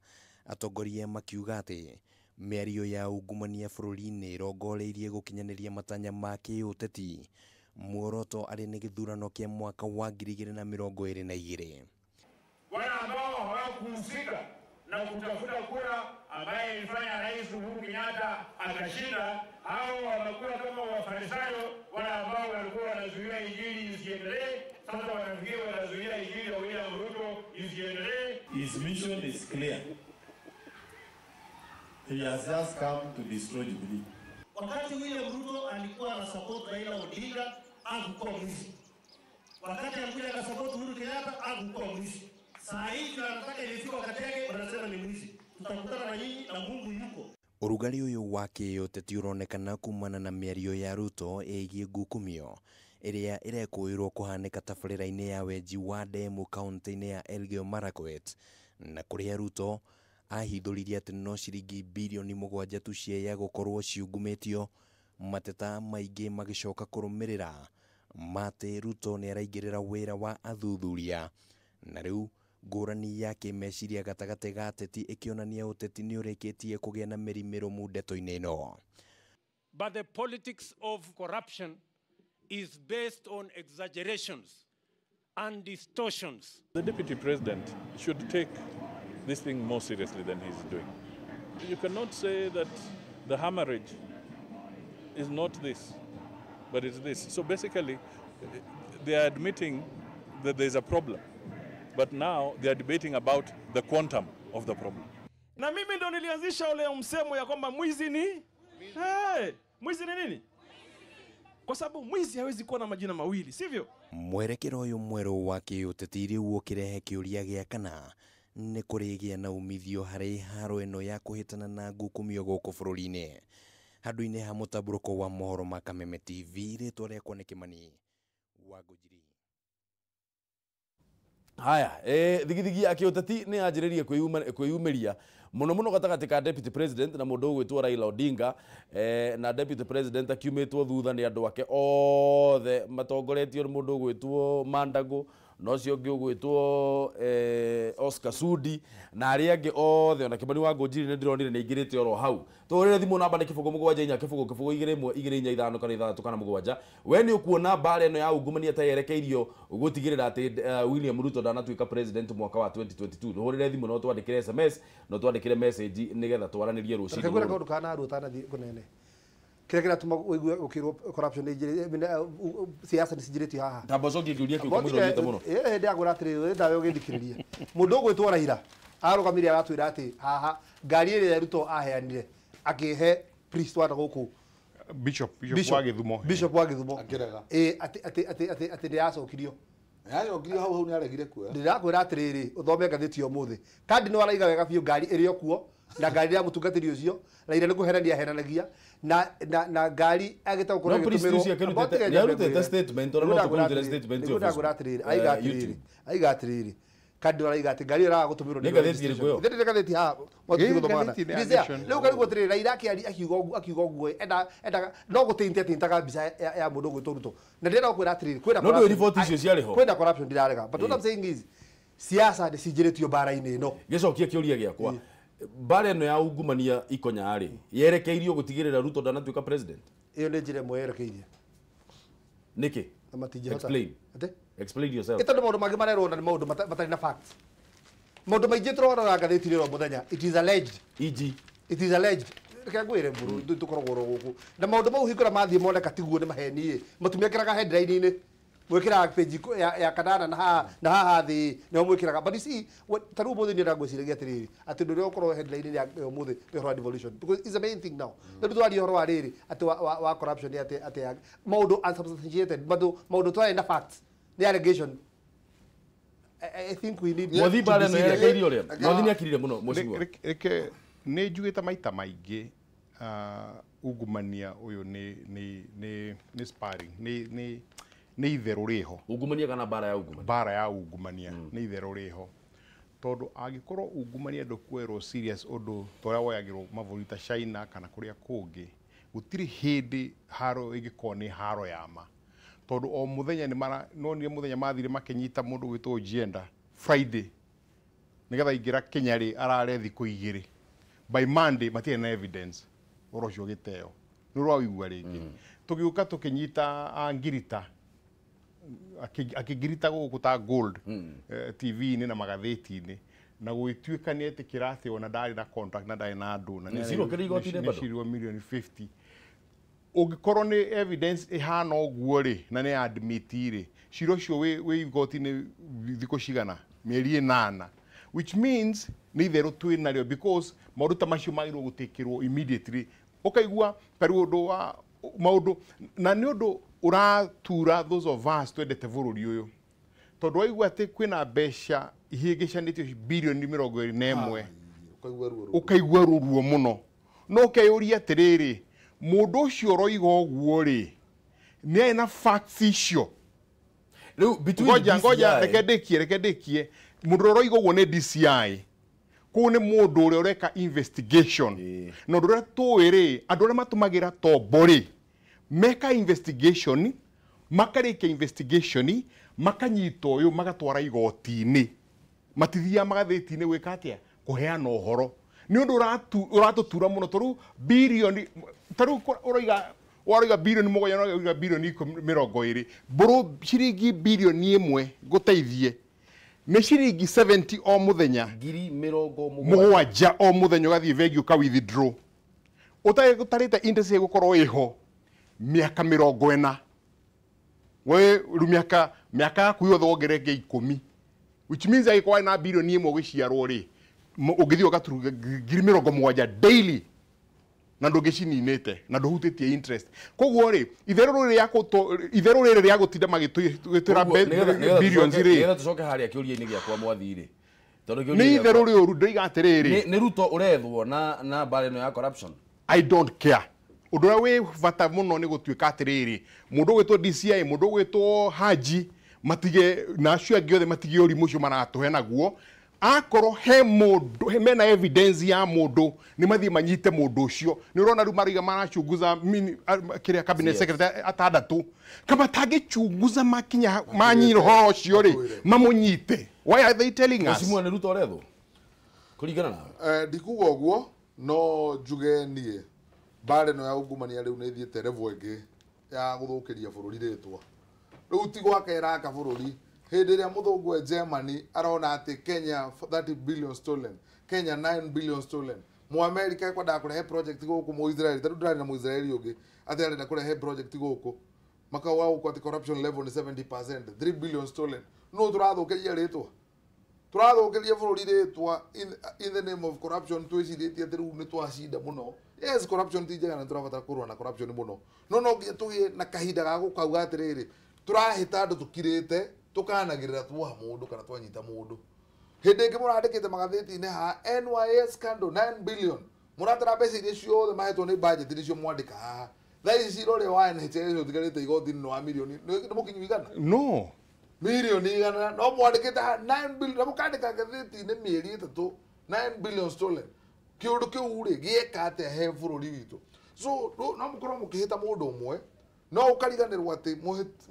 Atongoria makiuga atĩ mĩario ya ungumania bũrũri-inĩ ĩrongoreirie gũkinyanĩria matanya ma kĩũteti, muoroto arĩ nĩ gĩthurano kĩa mwaka wa 2022. Wale ambao hawakuhusika na na kutafuta kura ambaye ilifanya Rais Uhuru Kenyatta akashinda. Hao wamekuwa kama Wafarisayo wale ambao walikuwa wanazuia injili isiendelee. Sasa wanafikiri wanazuia injili ya William Ruto isiendelee. His mission is clear. He has just come to destroy Jubilee. Wakati William Ruto alikuwa na support Raila Odinga, hakukuwa mwizi. Wakati alikuja na support Uhuru Kenyatta, hakukuwa mwizi. Saa hii tunataka ilifika wakati yake, wanasema ni mwizi. Tutakutana na nyinyi na Mungu yuko. Ũrugarĩ ũyũ wa kĩũteti ũronekana kumana na mĩario ya Ruto ĩgiĩ ngukumio ĩrĩa ĩrekũĩrwo kũhanĩka tabarĩra-inĩ ya wenji wa ndemu kaunti-inĩ ya Elgeyo Marakwet, na kũrĩa Ruto ahithũririe atĩ no ciringi birioni 7 tu cia gũkorwo ciungumĩtio, mateta maingĩ magĩcoka kũrũmĩrĩra matĩ Ruto nĩaraingĩrĩra wĩra wa athuthuria, na rĩu ngũrani ya kĩmeciria gatagatĩ ga ateti ĩkĩonania ũteti nĩũrĩkĩtie kũgĩa na mĩri mĩrũmu ndeto-inĩ ĩno. But the politics of corruption is based on exaggerations and distortions. The deputy president should take this thing more seriously than he's doing. You cannot say that the hemorrhage is not this, but it's this. So basically, they are admitting that there's a problem, but now they are debating about the quantum of the problem. Na mimi ndo nilianzisha ule msemo ya kwamba mwizi ni hey, mwizi ni nini? Kwa sababu mwizi hawezi kuwa na majina mawili, sivyo? Mwerekero ũyũ mwerũ wa kĩũteti rĩu ũkĩrehe kĩũria gĩa kana nĩ kũrĩgĩa na umithio harĩ haro ĩno ya kũhĩtana na ngukumio gũkũ bũrũri-inĩ. Handũ-inĩ ha mũtambũrũko wa mohoro ma Kameme TV, rĩtwa rĩakwa nĩ Kĩmani wa Ngũnjiri. Haya, thigithigi ya kĩũteti nĩ yanjĩrĩirie kwĩyumĩria mũno mũno gatagatĩ ka deputy president na mũndũ ũgwĩtwo Raila Odinga, na deputy president akiumĩtwo thutha nĩ andũ ake othe matongoretio nĩ mũndũ ũgwĩtwo Mandago na ũcio ũngĩ ũgwĩtwo Oscar Sudi na arĩa angĩ othe, ona Kĩmani wa Ngũnjiri nĩ ndĩronire nĩ aingĩrĩte oro hau. Tũhũrĩre thimũ namba nĩ 0 7 4 0 0 2 1 2 4 5 kana 6 kana 7. We nĩ ũkuona mbara ĩno ya ungumania ta yerekeirio gũtigĩrĩra atĩ William Ruto ndanatuĩka president mwaka wa 2022. Tũhũrĩre thimũ no twandĩkĩre SMS no twandĩkĩre message nĩgetha twaranĩrie rũcinĩ. Reke ngwĩre kaũndũ kana ruo tanathiĩ kũnene. Kĩrĩa kĩratũma ũigue ũkĩrwo corruption nĩ njĩrĩ, siasa nĩ cinjĩrĩtio haha. Tamba ũcokie kĩũria kĩu kamũira ũthiĩte mũno. Ndagwĩra atĩrĩrĩ, ndawe ũgĩthikĩrĩria. Mũndũ ũgwĩtwo Raila arũgamire aratwĩra atĩ haha ngari ĩrĩa Ruto aheanire akĩhe priest wa gũkũ Bishop wa Gĩthumo. Bishop wa Gĩthumo. Akĩrega. Atĩ atĩ atĩ atĩ atĩ ndĩracokirio. Yacokirio hau hau nĩaregire kuoya. Ndĩrakwĩra atĩrĩrĩ, ũthome ngathĩti ya ũmũthĩ. Kandi nĩ waraiga wega biũ ngari ĩrĩ o kuo na ngari ya mũtungatĩri ũcio Raila nĩ kũherania aheranagia na na na ngari agĩta gũkorwo ĩgĩtũmĩrwo. Nĩarutĩte statement ona no tũkũrutĩre statement yo. Ndĩrakwĩra atĩrĩrĩ, aiga atĩrĩrĩ, aiga atĩrĩrĩ. Kandi araiga atĩ ngari ĩraga gũtũmĩrwo nĩ ngathĩti ĩrĩkũ ĩyo? Nĩ ngathĩti haha mwathiĩ gũthoma. Rĩu karĩguo atĩrĩrĩ, Raila akĩaria akiuga ũguo enda no gũtĩnte atĩntaga mbica ya mũndũ ũgwĩtwo Ruto. Na ndĩrenda gũkwĩra atĩrĩrĩ, kwĩna no ndũĩ riboti icio ciarĩ ho. Kwĩna corruption ndirarega. But what I'm saying is siasa nĩ cinjĩrĩtio mbara-inĩ ĩno. Gĩcokie kĩũria gĩakwa. Mbara ĩno ya ungumania ikonya rĩ yerekeirio gũtigĩrĩra Ruto ndanatuĩka president. Ĩyo nĩ njĩra ĩmwe yerekeirie. Nĩkĩ? Na matingĩhota. Explain. Atĩ? Explain yourself. Ĩ tondũ maũndũ mangĩ marerwo na nĩ maũndũ matarĩ na facts. Maũndũ maingĩ tũrona ngathĩti-inĩ oro mũthenya. It is alleged. E.g. It is alleged. Reke ngwĩre mbũrũ tũkoragwo oro gũkũ. Na maũndũ mau hingũra mathiĩ moneka tiguo nĩ maheni ĩ. Matumĩkĩraga headline-inĩ. Mwĩkĩraga page ya kanana na haha na haha thĩ nĩho mwĩkĩraga. But you see, ta rĩu ũmũthĩ niĩ ndangwĩciragia atĩrĩrĩ, atĩ ũndũ ũrĩa ũkorwo headline-inĩ ya ũmũthĩ nĩ ũhoro wa devolution because it's the main thing now. Rĩu twaria ũhoro wa rĩrĩ atĩ wa corruption atĩ atĩ maũndũ unsubstantiated, maũndũ twarĩ na facts nĩ allegation. I think we need Mwathi mbara ĩno yerekeirio ũrĩa. Mwathi nĩakirire mũno mheshimiwa. Reke nĩ njugĩte maita maingĩ ungumania ũyũ nĩ sparring nĩ nĩ itherũ rĩho. Ungumania kana mbara ya ungumania? Mbara ya ungumania nĩ itherũ rĩho. Tondũ angĩkorwo ungumania ndũkuoerwo serious ũndũ ta ũrĩa woyagĩrwo mabũrũri ta China kana kũrĩa kũngĩ, gũtirĩ hĩndĩ haro ĩngĩkorwo nĩ haro ya ma. Tondũ o mũthenya nĩ mara nonire mũthenya mathire makĩnyita mũndũ ũgwĩtwo Ojienda Friday nĩgetha aingĩra Kenya rĩ arare thikũ igĩrĩ. By Monday matirĩ na evidence ũhoro ũcio ũgĩteo. Nĩ ũraũigua rĩngĩ. Tũgĩũka tũkĩnyita Angirita akĩngirita gũkũ ta gold TV-inĩ na magathĩti-inĩ. Na gũgĩtuĩka nĩ etĩkĩra atĩ ona ndarĩ na contract na ndarĩ na andũ na Nĩ cirwo kĩrĩ igoti-inĩ bado? Nĩ cirwo milioni 50. Ũngĩkorwo nĩ evidence ĩhana ũguo rĩ, na nĩ admit rĩ, cira ũcio wĩ igoti-inĩ thikũ cigana, mĩeri 8, which means nĩ itherũ twĩ narĩo, because maũndũ ta macio magĩrĩirwo gũtĩkĩrwo immediately. Ũkaigua tarĩu ũndũ wa maũndũ, na nĩ ũndũ ũratura those of us twendete bũrũri ũyũ, tondũ waigua atĩ kwĩna mbeca ihĩngĩcanĩtio bilioni 21, ũkaigua ruo mũno. No ũkeyũria atĩrĩrĩ, mũndũ ũcio ũroiga ũguo rĩ, nĩ arĩ na facts icio? Rĩu between Ngoja, ngoja, DCI reke ndĩkie, reke ndĩkie. Mũndũ ũrĩa ũroiga ũguo nĩ DCI. Kũu nĩ mũndũ ũrĩa ũreka investigation. Na ũndũ ũrĩa tũĩ rĩ, andũ arĩa matũmagĩra tombo rĩ, meka investigation, makarĩkia investigation, makanyita ũyũ magatwara igoti-inĩ. Matithiaga magathĩti-inĩ gwĩka atĩa? Kũheana ũhoro. Nĩ ũndũ ũratũtura mũno, tondũ bilioni, tarĩu ũroiga waroiga bilioni 7, ũroiga bilioni 20, mbũrũ ciringi bilioni 1 ngũteithie nĩ ciringi 70 o mũthenya, ngiri mĩrongo mũgwanja o mũthenya, ũgathiĩ bengi ũka withdraw ũtarĩte interest ĩgũkorwo ĩho mĩaka 40. We rĩu mĩaka yaku yothe wongerere 10, which means angĩkorwo na bilioni 1 ũgĩciarwo rĩ, ũngĩthiĩ ũgaturuga ngiri 70 daily na ndũngĩcininĩte na ndũhutĩtie interest. Koguo rĩ, itherũ rĩrĩ rĩa gũtinda magĩtwĩra billions rĩ, nĩgetha tũcoke harĩa kĩũria-inĩ gĩakwa mwathi rĩ, tondũ nĩ kĩũria itherũ rĩũru. Ndoiga atĩrĩrĩ, nĩ Ruto ũrethwo na mbara ĩno ya corruption. I don't care. Ũndũ ũrĩa wĩ bata mũno nĩ gũtuĩka atĩrĩrĩ, mũndũ ũgwĩtwo DCI, mũndũ ũgwĩtwo Haji, matige na acio angĩ othe matige ũrimũ ũcio maratũhe naguo. Akorwo he mũndũ mena evidence ya mũndũ, nĩ mathiĩ manyite mũndũ ũcio. Nĩ ũrona rĩu marauga marachunguza kĩrĩa cabinet secretary atandatũ, kama tangĩchunguza makinya manyira ũhoro ũcio rĩ, mamũnyite. Why are they telling us? Mheshimiwa, nĩ Ruto ũrethwo kũringana nawe? Ndikuga ũguo, no njuge niĩ mbara ĩno ya ungumania rĩu nĩ ĩthiĩte level ĩngĩ ya gũthũkĩria bũrũri rĩtwa. Rĩu ti gwaka ĩraka bũrũri. Hĩndĩ ĩrĩa mũthũngũ e Germany arona atĩ Kenya 30 billion stolen, Kenya 9 billion stolen, Mũamerika ekwendaga kũrehe project gũkũ, Mũisraeli, tarĩu ndĩrarĩ na Mũisraeli ũngĩ atĩ arenda kũrehe project gũkũ, makauga gũkũ atĩ corruption level nĩ 70%, 3 billion stolen. No tũrathũkĩria rĩtwa, tũrathũkĩria bũrũri rĩtwa in the name of corruption. Twĩcirĩtie atĩ rĩu nĩ twacinda mũno. Yes, corruption ti njega na tũrabatara kũrũa na corruption mũno, no no nginya tũgĩe na kahinda ga gũkauga atĩrĩrĩ, tũrahĩta andũ tũkirĩte, tũkanagĩrĩra tuoha mũndũ kana twanyita mũndũ. Hĩndĩ ĩngĩ mũrandĩkĩte magathĩti-inĩ haha NYS scandal 9 billion, mũratara mbeca iria ciothe mahetwo nĩ budget nĩcio mwandĩka haha. Thaa ici cira ũrĩa wa NHIF ũtigarĩte igoti-inĩ nĩ wa milioni, nĩ mũkinyu igana? No. Milioni igana, no mwandĩkĩte haha 9 billion, na mũkandĩka ngathĩti-inĩ mĩeri 3, 9 billion stolen. Kĩũndũ kĩu rĩ, gĩeka atĩa he bũrũri witũ? So no mũkorwo mũkĩhĩta mũndũ ũmwe, no ũkariganĩrwo atĩ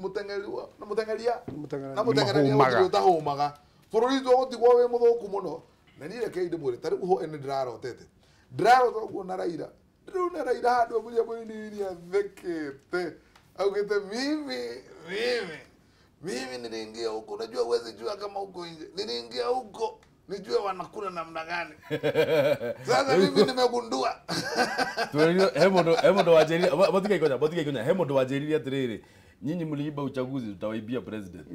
mũteng'eria na mũteng'erania gũtirĩ ũtahũmaga. Bũrũri witũ ũgũtigwo wĩ mũthũku mũno. Na niĩ rekei ndĩmwĩre, ta rĩu ho nĩ ndĩrarotete, ndĩrarota ũguo na Raila, ndĩrona Raila handũ mũrĩa mũnini athekete, augĩte mimi niliingia huko, unajua huwezi jua kama uko nje, niliingia huko nijue wanakula namna gani. Sasa mimi nimegundua. He mũndũ wanjĩrire, mũtigaikonya, he mũndũ wanjĩrire atĩrĩrĩ, nyinyi mliiba uchaguzi, tutawaibia president.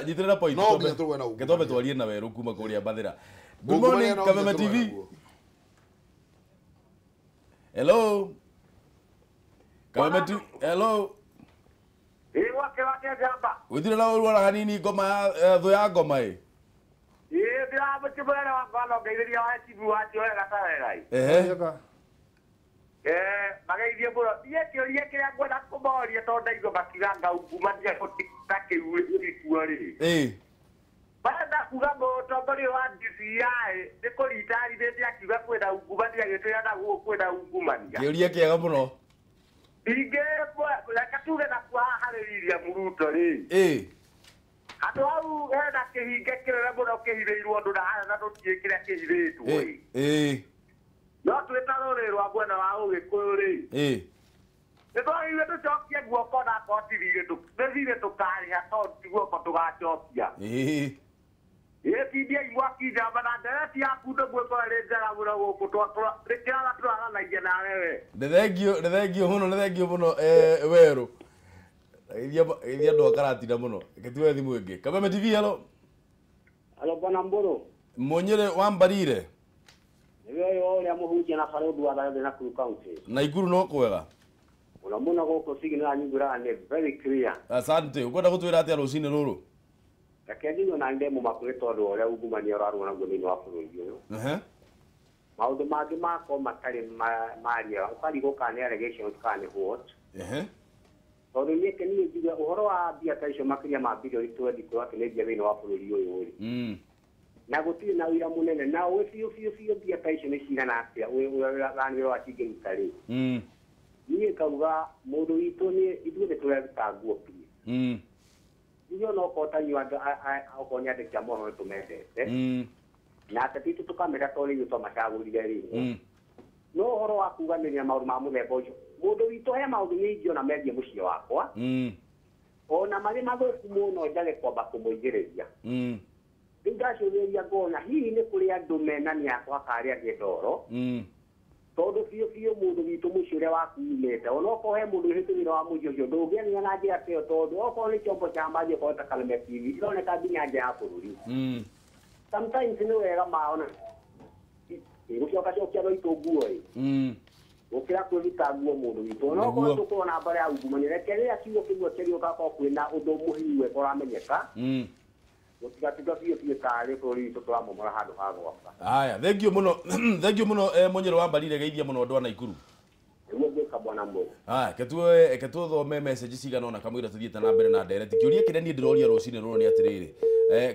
Nyitĩrĩra point, twambe twarie na werũ kuma kũrĩa Mbathĩra. Good morning Kameme TV. Hello Kameme TV. Hello. Withire na ũru ona hanini ngoma ya thũ ya ngoma ĩ. Ehe. Mageithie mũno. Niĩ kĩũria kĩrĩa ngwenda kũmoria tondũ ndaigua makiuga ungumania ta kĩu gĩkuo rĩ. Barenda kuga mũtongoria wa DCI nĩ kũritarithĩtie akiuga kwĩna ungumania, gĩtwĩra na gũkũ kwĩna ungumania. Kĩũria kĩega mũno. Ingĩ reke tuge na kwa haha harĩ William Ruto rĩ. Handũ hau hena kĩhinge kĩnene mũno kĩhithĩirwo andũ na haha na tũtiĩ kĩrĩa kĩhithĩtwo ĩ. No twĩ ta rũrĩrĩ rwa mwena wa Ũgĩkũyũ rĩ, Nĩ twagĩrĩirwo tũcokie guoko na akorwo ti thirĩ nĩ thirĩ tũkarĩha tondũ ti guoko tũgacokia. Ĩtindiai mwaki njamba na ndereti yaku nĩguo ĩkorwo ĩrĩ njega mũno gũkũ nĩkĩrara tũraranagia nawe we. Nĩ thengio mũno, nĩ thengio mũno werũ. Geithia andũ a Karatina mũno. Reke tuoe thimũ ĩngĩ. Kameme TV, hello. Hello bwana Mburu. Mũnyĩrĩ wa Mbarire. Nĩwe ũyũ ũrĩa mũhunjia na barũthi wa thayũ Nakuru County. Naikuru no kwega. Mũno mũno gũkũ signal nyingũraga nĩ very clear. Asante. Ũkwenda gũtwĩra atĩa rũcinĩ rũrũ? Reke njigue na ndĩ mũmaku nĩ tondũ wa ũrĩa ungumania ũrarũa naguo thĩinĩ wa bũrũri ũyũ. Maũndũ mangĩ makorwo matarĩ maria ũkarigwo kana nĩ allegations kana nĩ what. Tondũ niĩ niĩ njigue ũhoro wa mbia ta icio makĩria ma birioni 20 atĩ nĩ mbia thĩinĩ wa bũrũri ũyũ rĩ. Na gũtirĩ na wĩra mũnene na ũĩ biũ biũ biũ mbia ta icio nĩ cigana atĩa ũrĩa wa cingĩruta rĩ. Niĩ ngauga mũndũ witũ nĩ ithuĩ nĩ tũreruta nguo biũ. Ithuĩ ona okorwo ta inyuĩ andũ okorwo nĩ andĩki a mohoro nĩ tũmendete. Na ateti aitũ tũkamenda tondũ nĩ ithuĩ twamacagũrire rĩ. No ũhoro wa kuganĩria maũndũ ma mũthemba ũcio mũndũ witũ he maũndũ niĩ ingĩona megiĩ mũciĩ wakwa. Ona marĩ mathũku mũno njage kwamba kũmũigĩrĩria. Rĩu ndacũthĩrĩria ngona hihi nĩ kũrĩ andũ mena mĩakwa kana arĩa angĩ ndoro. Tondũ biũ biũ mũndũ witũ mũciĩ ũrĩa waku umĩte ona okorwo he mũndũ wĩhĩte wĩra wa mũciĩ ũcio ndũngĩaria na njĩra ta ĩyo tondũ okorwo nĩ chombo cha maji okorwo ta Kaleme TV ironeka nginya nja ya bũrũri. Sometimes nĩ wega maona gũcoka cokia rwaitũ nguo ĩ. Gũkĩra kwĩruta nguo mũndũ witũ ona okorwo tũkorwo na mbara ya ungumania reke rĩrĩa kiugo kĩmwe kĩrĩũka korwo kwĩna ũndũ mũhiũ wega ũramenyeka. Gũtigatuĩka biũ biũ tarĩ bũrũri witũ tũramomora handũ ha gwaka. Haya, thengio mũno, thengio mũno Mũnyĩrĩ wa Mbarire, geithia mũno andũ a Naikuru. Nĩguo ngwĩka bwana Mburu. Haya, reke tuthome message cigana ũna kamũira tũthiĩte na mbere na ndereti. Kĩũria kĩrĩa niĩ ndĩroria rũcinĩ rũrũ nĩ atĩrĩrĩ,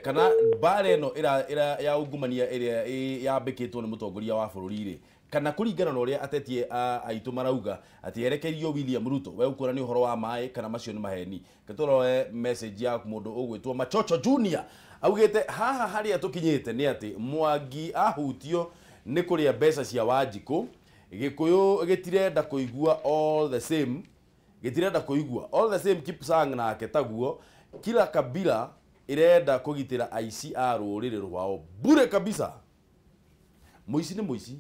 kana mbara ĩno ya ungumania ĩrĩa yambĩkĩtwo nĩ mũtongoria wa bũrũri rĩ, kana kũringana na ũrĩa ateti aitũ marauga atĩ erekeirio William Ruto, we ũkuona nĩ ũhoro wa maĩ kana macio nĩ maheni. Reke tũrore message ya mũndũ ũgwĩtwo Machocho Junior augĩte haha harĩa tũkinyĩte nĩ atĩ Mwangi ahutio nĩ kũrĩa mbeca cia Wanjikũ, Gĩkũyũ gĩtirenda kũigua all the same, gĩtirenda kũigua all the same Kipsang nake taguo, kila kabila ĩrenda kũgitĩra aici a rũrĩrĩ rwao bure kabisa. Mũici nĩ mũici.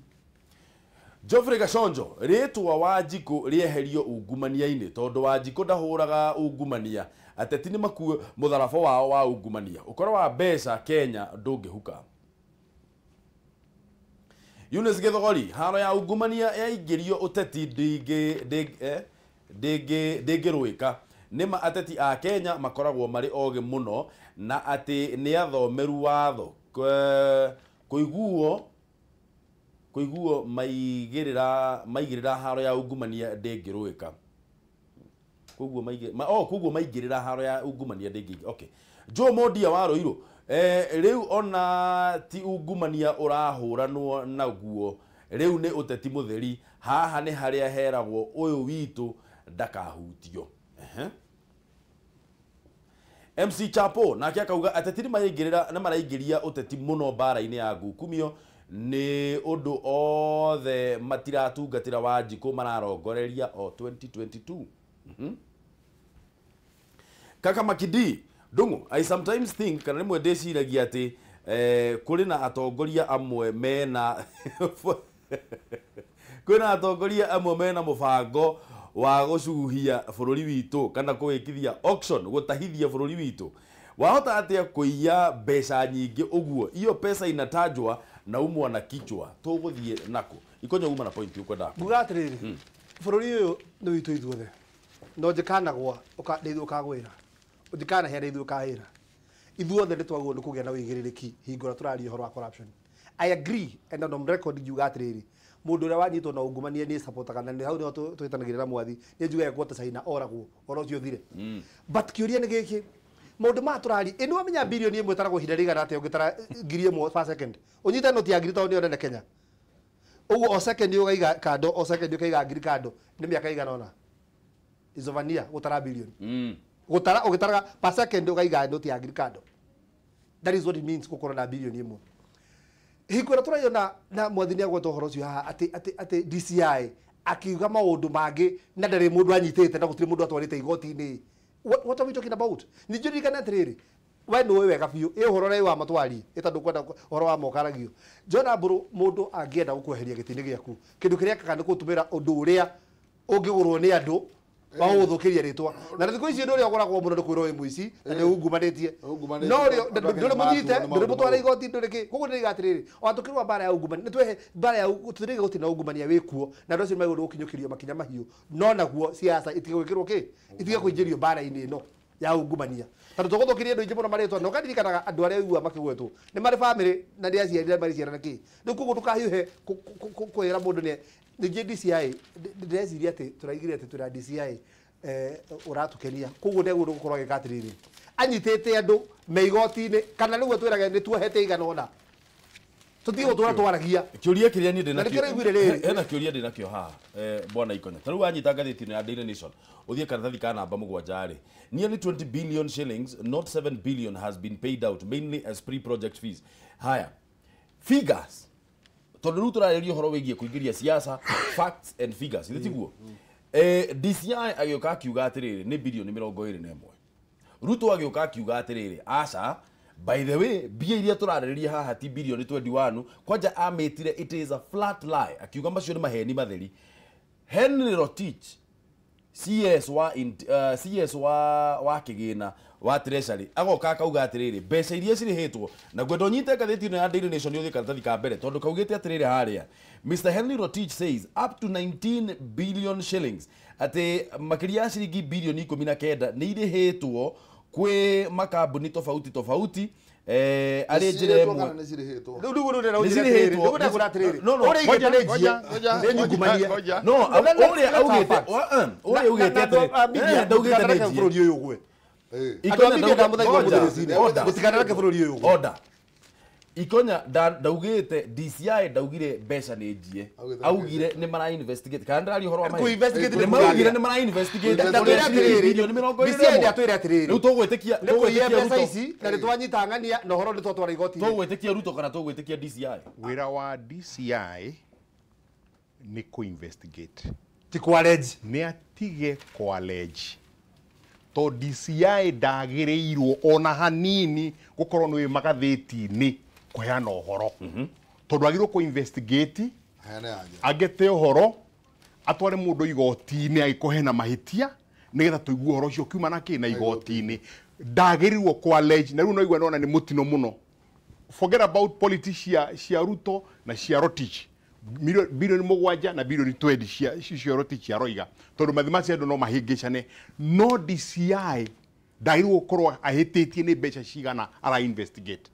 Geoffrey Gachonjo, rĩtwa Wanjikũ rĩeherio ungumania-inĩ tondũ Wanjikũ ndahũraga ungumania, ateti nĩ makue mũtharaba wao wa ungumania, ũkoro wa mbeca Kenya ndũngĩhuka. Eunice Githogori, haro ya ungumania yaingĩrio ũteti ndĩngĩrũĩka. Nĩma ateti a Kenya makoragwo marĩ ogĩ mũno na atĩ nĩ athomeru watho kũiguo maigĩrĩra haro ya ungumania ndĩngĩrũĩka. Koguo maigĩrĩra haro ya ungumania ndĩngĩ. Okay. Joe Mondia wa Ruiru, rĩu ona ti ungumania ũrahũranwo naguo, rĩu nĩ ũteti mũtheri, haha nĩ harĩa heragwo ũyũ witũ ndakahutio. MC Chapo nake akauga ateti nĩ maraingĩria ũteti mũno mbara-inĩ ya ngukumio nĩ ũndũ othe matiratungatĩra Wanjikũ mararongoreria o 2022. Kaka Makidi Ndung'u, I sometimes think kana rĩmwe ndĩciragia atĩ kũrĩ na atongoria amwe mena kwĩna atongoria amwe mena mũbango wa gũcuhia bũrũri witũ kana kũwĩkithia auction gũtahithia bũrũri witũ. Wahota atĩa kũiya mbeca nyingĩ ũguo? Iyo pesa inatajwa na umwa na kichwa. Tũgũthiĩ nako ikonyo uma na point ũkwenda. Nguga atĩrĩrĩ, bũrũri ũyũ nĩ witũ ithuothe. No njĩkanagwa nĩ ithuĩ ũkagwĩra, ũnjĩkanahĩa nĩ ithuĩ ũkahĩra. Ithuothe nĩ twagĩrĩirwo nĩ kũgĩa na ũigĩrĩrĩki hingo ĩrĩa tũraria ũhoro wa corruption. I agree and on record ngiuga atĩrĩrĩ, mũndũ ũrĩa wanyitwo na ungumania nĩ supportaga na nĩ hau nĩho tũhĩtanagĩrĩra mwathi, nĩ njugaga ekwo ta China oragwo oro ũcio ũthire. But kĩũria nĩ gĩkĩ, maũndũ maya tũraria, ĩ nĩ wamenya birioni ĩmwe ĩtaragwo ihinda rĩigana atĩa ũngĩtara 1000 per second? Ũnyite noti ya ngiri tondũ nĩyo nene Kenya. Ũguo o second ũkaiga kando, o second ũkaiga ngiri kando, nĩ mĩaka ĩigana ũna? Isovania gũtara birioni. Gũtara ũgĩtaraga per second ũkaiga noti ya ngiri kando. That is what it means gũkorwo na birioni ĩmwe. Hingo ĩrĩa tũraria na mwathi nĩ agweta ũhoro ũcio haha atĩ DCI Akiuga maundu mangi na ndari mundu anyitite na gutiri mundu atwarite igoti-ini. What are we talking about? Ningĩ ririkana atiriri, we nĩ ũĩ wega biũ ĩ ũhoro ũrĩa wa matwari ĩ tondũ kwenda ũhoro wa mokaragio. John Mburu mũndũ angĩenda gũkweheria gĩtĩ-inĩ gĩaku kĩndũ kĩrĩa ekaga nĩ gũtũmĩra ũndũ ũrĩa ũngĩgũrwo nĩ andũ wa gũgũthũkĩria rĩtwa. Na thikũ ici ũndũ ũrĩa ũgũragwo mũno nĩ kwĩrwo wĩ mũici na nĩ ungumanĩtie. No ndũrĩ mũnyite, ndũrĩ mũtware igoti, ndũrĩ kĩ. Koguo ndĩroiga atĩrĩrĩ, ona tũkĩrũa mbara ya ungumania, nĩ twehe mbara ya tũtirĩ gũtirĩ na ungumania wĩkuo na andũ acio nĩmagĩrĩirwo gũkinyũkĩrio makinya mahiũ. No naguo siasa itige gwĩkĩrwo kĩ? Itige kũingĩrio mbara-inĩ ĩno ya ungumania. Tondũ tũgũthũkĩria andũ aingĩ mũno marĩtwa na ũkaririkanaga andũ arĩa ũiguaga makĩgwetwo nĩ marĩ bamĩrĩ na nĩ aciari na marĩ ciana na kĩ. Rĩu koguo ndũkahiũhe kwĩra mũndũ nĩ ningĩ DCI ndĩreciria atĩ tũraigire atĩ twĩna DCI ũratũkenia koguo ndegũrwo gũkorwo agĩka atĩrĩrĩ anyitĩte andũ me igoti-inĩ kana nĩguo twĩrage nĩ tuohete igana ũna tũtige gũtũra twaragia. Kĩũria kĩrĩa niĩ ndĩ Na nakĩo nĩkĩo raiguire rĩrĩ. Hena kĩũria ndĩ nakĩo haha bwana Ikonya. Ta rĩu wanyita ngathĩti ĩno ya Daily Nation ũthiĩ karatathi ka namba 7 rĩ, nearly 20 billion shillings not 7 billion has been paid out mainly as pre-project fees. Haya figures tondũ rĩu tũrarĩria ũhoro wĩgiĩ kũingĩria siasa facts and figures ithe tiguo. DCI agĩũka akiuga atĩrĩrĩ nĩ bilioni 21. Ruto agĩũka akiuga atĩrĩrĩ aca by the way mbia iria tũrarĩrĩria haha ti bilioni 21 kwanja amĩtire it is a flat lie akiuga macio nĩ maheni matheri. Henry Rotich CS wa CS wa kĩgĩna wa Treasury agoka akauga atĩrĩrĩ mbeca iria cirĩhĩtwo na ngwenda ũnyite ngathĩti ĩno ya Daily Nation ũthiĩ karatathi ka mbere tondũ kaugĩte atĩrĩrĩ harĩa Mr Henry Rotich says up to 19 billion shillings atĩ makĩria ya ciringi bilioni 19 nĩ irĩhĩtwo kwĩ makambuni tofauti tofauti arĩ njĩra ĩmwe Rĩu nĩguo ndĩraugire atĩrĩrĩ, nĩguo ndĩraugire atĩrĩrĩ, No, no, ũrĩa augĩte nĩ njie, nĩ nyungumania. No, ũrĩa augĩte ũrĩa augĩte atĩrĩrĩ, ndaugĩte nĩ njie. Bũrũri ũyũ ũgwe. Andũ a media ndamũthaitha mũthĩ rũcinĩ. Mũtikanareke bũrũri ũyũ ũgwe. Order. Ikonya ndaugĩte DCI ndaugire mbeca nĩ njie. Augire nĩ mara investigate. Kana ndĩraria ũhoro wa maheni. Kũ-investigate Nĩ nĩ maugire kũgaria. nĩ mara investigate. Ndatwĩra atĩrĩrĩ, Bilioni mĩrongo ĩrĩ na DCI ĩmwe. ndatwĩra atĩrĩrĩ. Rĩu tũgwĩtĩkia Nĩ kũiya tũgwĩtĩkia mbeca Ruto. ici na nĩ twanyita ng'ania na ũhoro nĩ twatwara igoti-inĩ. Tũgwĩtĩkia Ruto kana tũgwĩtĩkia DCI? Wĩra wa DCI nĩ kũ-investigate. Ti kũ-allege. Nĩ atige kũ-allege. To DCI ndagĩrĩirwo ona hanini gũkorwo nĩ wĩ magathĩti-inĩ kũheana ũhoro. Tondũ agĩrĩirwo kũ-investigate, agete ũhoro, atware mũndũ igoti-inĩ agĩkorwo hena mahĩtia nĩgetha tũigue ũhoro ũcio ũkiuma na kĩ na igoti-inĩ. Ndagĩrĩirwo kũ-allege na rĩu no igua nona nĩ mũtino mũno. Forget about politics cia Ruto na cia Rotich. Bilioni 7 na bilioni 20 cia Rotich aroiga tondũ mathima cia andũ no mahĩngĩcane no DCI ndagĩrĩirwo gũkorwo ahĩtĩtie nĩ mbeca cigana ara investigate.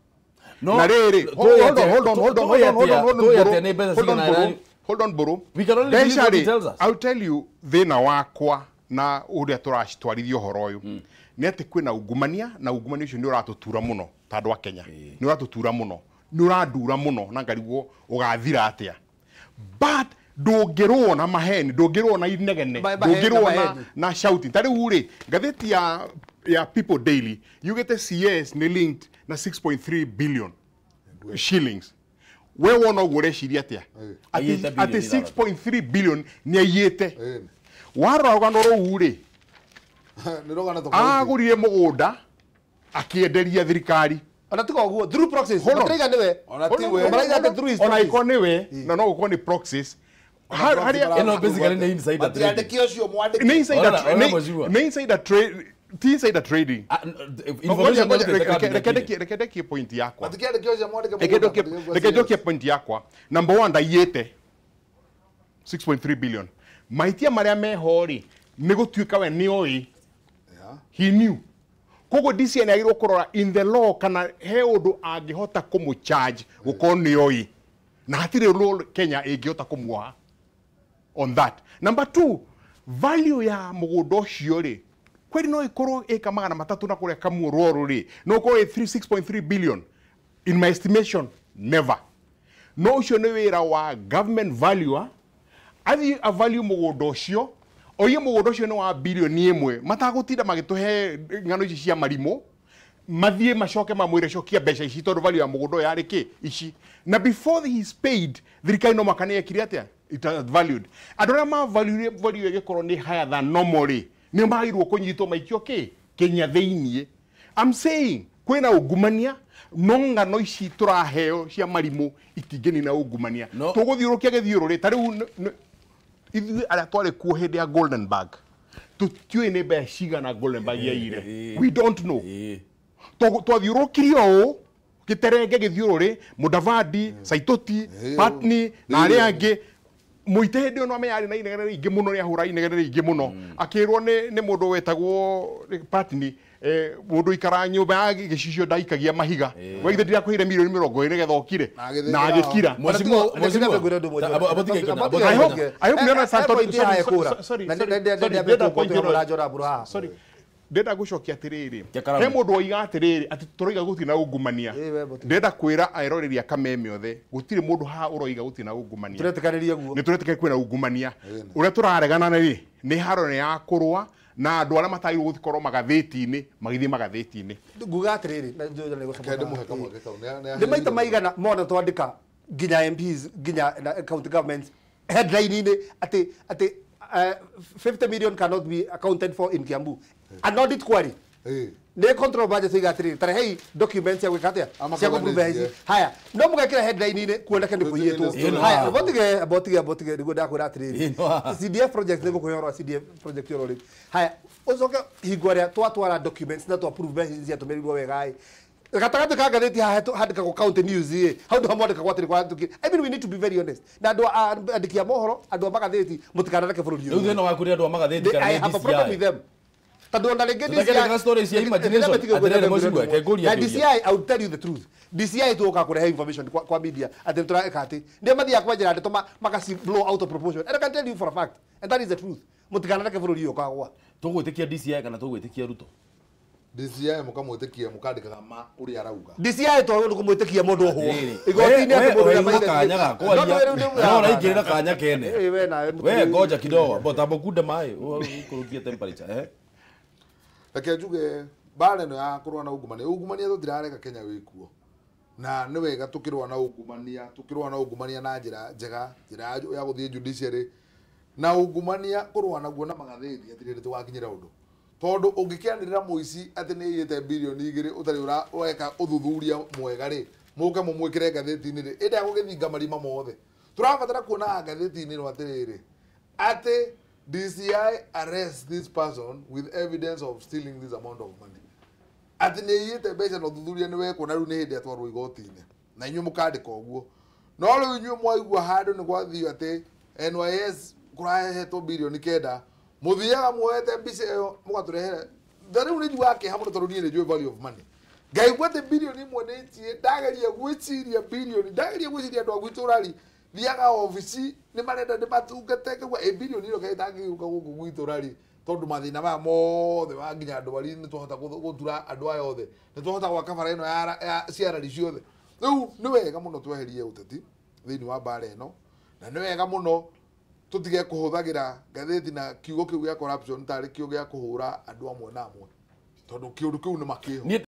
No, na rĩrĩ, hold on, hold on, hold on, hold on, hold on, hold on, tũĩ atĩa Mburu. nĩ mbeca Hold on, cigana Mburu. Hold on, Mburu. We can only believe what he tells us. I'll tell you thĩna wakwa na ũrĩa tũracitwarithia ũhoro ũyũ nĩ atĩ kwĩna ungumania na ungumania ũcio nĩ ũratũtura mũno ta andũ a Kenya. Nĩ ũratũtura mũno, nĩ ũrandura mũno na ngarigwo ũgathira atĩa. But ndũngĩrũo na maheni, ndũngĩrũo na inegene, ndũngĩrũo na shouting. Ta rĩu rĩ, ngathĩti ya People Daily yugĩte CS nĩ linked na 6.3 billion shillings. We wona ũguo ũreciria atĩa? Aiyĩte Atĩ bilioni ithathatũ. 6.3 billion nĩ aiyĩte. Warora rũgano rũu rĩ, agũrire mũgũnda akĩenderia thirikari. Ona tiga ũguo through proxies. Hold on. Matiraiga nĩwe. Ona tiwe. Maraiga atĩ through his Ona proxies. iko nĩwe na no gũkorwo nĩ proxies. Ĩno basically nĩ insider trading. Matiandĩke ũcio mwandĩke. Nĩ insider Ona- ona Mheshimiwa. nĩ insider trade, ti insider trading. Information Ngoja, ndarutĩte reke cabinet-inĩ. reke ndekie point yakwa. Matikiandĩke ũcio mwandĩke Reke mũgũnda, njokie matigĩkwo point yakwa. Number 1 ndaiyĩte 6.3 billion. Mahĩtia marĩa meho rĩ nĩ gũtuĩka we nĩ oĩ. He knew. Koguo DCI nĩ agĩrĩirwo kũrora in the law kana he ũndũ angĩhota kũmũcharge gũkorwo nĩ oĩ. Na hatirĩ law Kenya ĩngĩhota kũmuoha on that. Number 2, value ya mũgũnda ũcio rĩ kweli no ĩkorwo ĩka 300 na kũrĩa Kamuo rĩ no ĩkorwo ĩ 6.3 billion. In my estimation, never. No ũcio nĩ wĩra wa government valuer athiĩ avalue mũgũnda ũcio oiye mũgũnda ũcio nĩ wa bilioni 1 matagũtinda magĩtũhe ng'ano ici cia marimũ mathiĩ macoke mamwĩre cokia mbeca ici tondũ value ya mũgũnda ũyũ yarĩ kĩ ici. Na before he is paid thirikari no maka nĩ yekire atĩa It has valued. Andũ arĩa ma value value ĩgĩkorwo nĩ higher than normal rĩ, nĩ magĩrĩirwo kũnyitwo maikio kĩ Kenya thĩiniĩ. I'm saying kwĩna ungumania no ng'ano ici tũraheo cia marimũ itingĩnina ungumania. Tũgũthiũrũkia gĩthiũrũrĩ ta rĩu ithuĩ arĩa twarĩ kuo hĩndĩ ya Golden Bag tũtiũĩ nĩ mbeca cigana Golden Bag yaire. We don't know. Twathiũrũrũkirie ũũ gĩterenge gĩthiũrũrĩ Mudavadi, Saitoti, Patni na arĩa angĩ Muite hĩndĩ ĩyo no amenya arĩ na inegene rĩingĩ mũno nĩ ahũra inegene rĩingĩ mũno akĩrwo nĩ mũndũ wetagwo Patni mũndũ ikaraga nyũmba ya gĩcicio ndaikagia mahiga we ithe ndirakũheire milioni 20 nĩgetha ũkire na agĩkira. I hope you understand. Sorry, ndĩrenda gũcokia atĩrĩrĩ he mũndũ woiga atĩrĩrĩ atĩ tũroiga gũtirĩ na ungumania. Ndĩrenda kwĩra eroreri a Kameme othe gũtirĩ mũndũ haha ũroiga gũtirĩ na ungumania. Tũretĩkanĩria guo nĩ tũretĩkania kwĩna ungumania. Ũrĩa tũraregana rĩ nĩ haro ya kũrũa na andũ arĩa matagĩrĩirwo gũkorwo magathĩti-inĩ magĩthiĩ magathĩti-inĩ. Nguga atĩrĩrĩ nĩ maita maigana mona twandĩka nginya MPs nginya county governments headline-inĩ atĩ 50 million cannot be accounted for in Kiambu. An audit query. Ne control budget iga atiri tarehei documents ya gwika atia cia kũprove ici. Haya, no mugekira headline ini kuoneke ni kuiyetwo. Haya, botige niguo ndakwira atiriri. CDF project niguo kuhorwa CDF project yoro ri. Haya, ucoke hingo ria twatwara documents na twa prove mbeca ciatũmĩrirwo wega ĩ. Gatagatĩ ka ngathĩti haha handĩkagwo county news ĩ hau nĩho mwandĩkagwo atĩrĩ kwa I mean we need to be very honest na andũ andĩki a mohoro andũ a magathĩti mũtikanareke bũrũri ũyũ. Rĩu thĩna waku nĩ andũ a magathĩti kana I have a problem with them tondũ ona rĩngĩ DCI I will tell you the truth. DCI tuoka kũrehe information kwa media atĩ tũreka atĩ nĩo mathiaga kwenjera ndeto makaci blow out of proportion and I can tell you for a fact and that is the truth. Mũtikanareke bũrũri ũyũ ũkagwa. Tũgwĩtĩkia DCI kana tũgwĩtĩkia Ruto? DCI mukamwĩtĩkia mukandĩkaga ma ũrĩa arauga. DCI twagĩrĩirwo kũmwĩtĩkia mũndũ ohwo igoti-inĩ atĩ mũndũ ũrĩa maithe kanya ga kwaria no ũraingĩrĩra kanya kene we ngoja kidogo bota mũkunde maĩ ũikũrũkie temperature. Reke njuge mbara ĩno ya kũrũa na ungumania ungumania tũtirareka Kenya wĩkuo na nĩ wega tũkĩrũa na ungumania tũkĩrũa na ungumania na njĩra njega njĩra ya gũthiĩ judiciary na ungumania kũrũa naguo na magathĩti atĩrĩrĩ tũgakinyĩra ũndũ tondu ungikianirira muici ati ni iyite bilioni 2 utari ureka uthuthuria mwega ri muke mumwikire ngathĩti-inĩ ri ĩndĩ agũgĩthinga marima mothe tũrabatara kuona ngathĩti-inĩ no atĩrĩrĩ atĩ DCI arrest this person with evidence of stealing this amount of money atĩ nĩ iyĩte mbeca na ũthuthuria nĩ wekwo na rĩu nĩ hĩndĩ atwarwo igoti-inĩ na inyuĩ mũkandĩka ũguo no rĩu inyuĩ mwaigua handũ nĩ gwathio atĩ NYS kũrahetwo bilioni 9 muthiaga muoete mbica ĩyo mũgatũrehera ta rĩu nĩ njugaga kĩeha mũno tondũ niĩ nĩ njũĩ value of money ngaigua atĩ bilioni 1 nĩ itie ndageria gwĩciria bilioni ndageria gwĩciria andũ a gwitũ rari thiaga obici nĩ marenda ndĩmatungate ngaigua ĩ bilioni ĩno kaĩ ĩtangĩgĩũka gũkũ gwitũ rari tondũ mathĩna maya mothe wa nginya ndwari nĩ twahota gũtura andũ aya othe nĩ twahota gwaka bara ĩno ya ciarari ciothe rĩu nĩ wega mũno tweherie ũteti thĩinĩ wa mbara ĩno na nĩ wega mũno tutige kuhuthagira ngathĩti na kiugo kiu gĩa corruption tarĩ kĩo gĩa kũhũra andũ amwe na amwe tondũ kĩũndũ kĩu nĩ makĩho.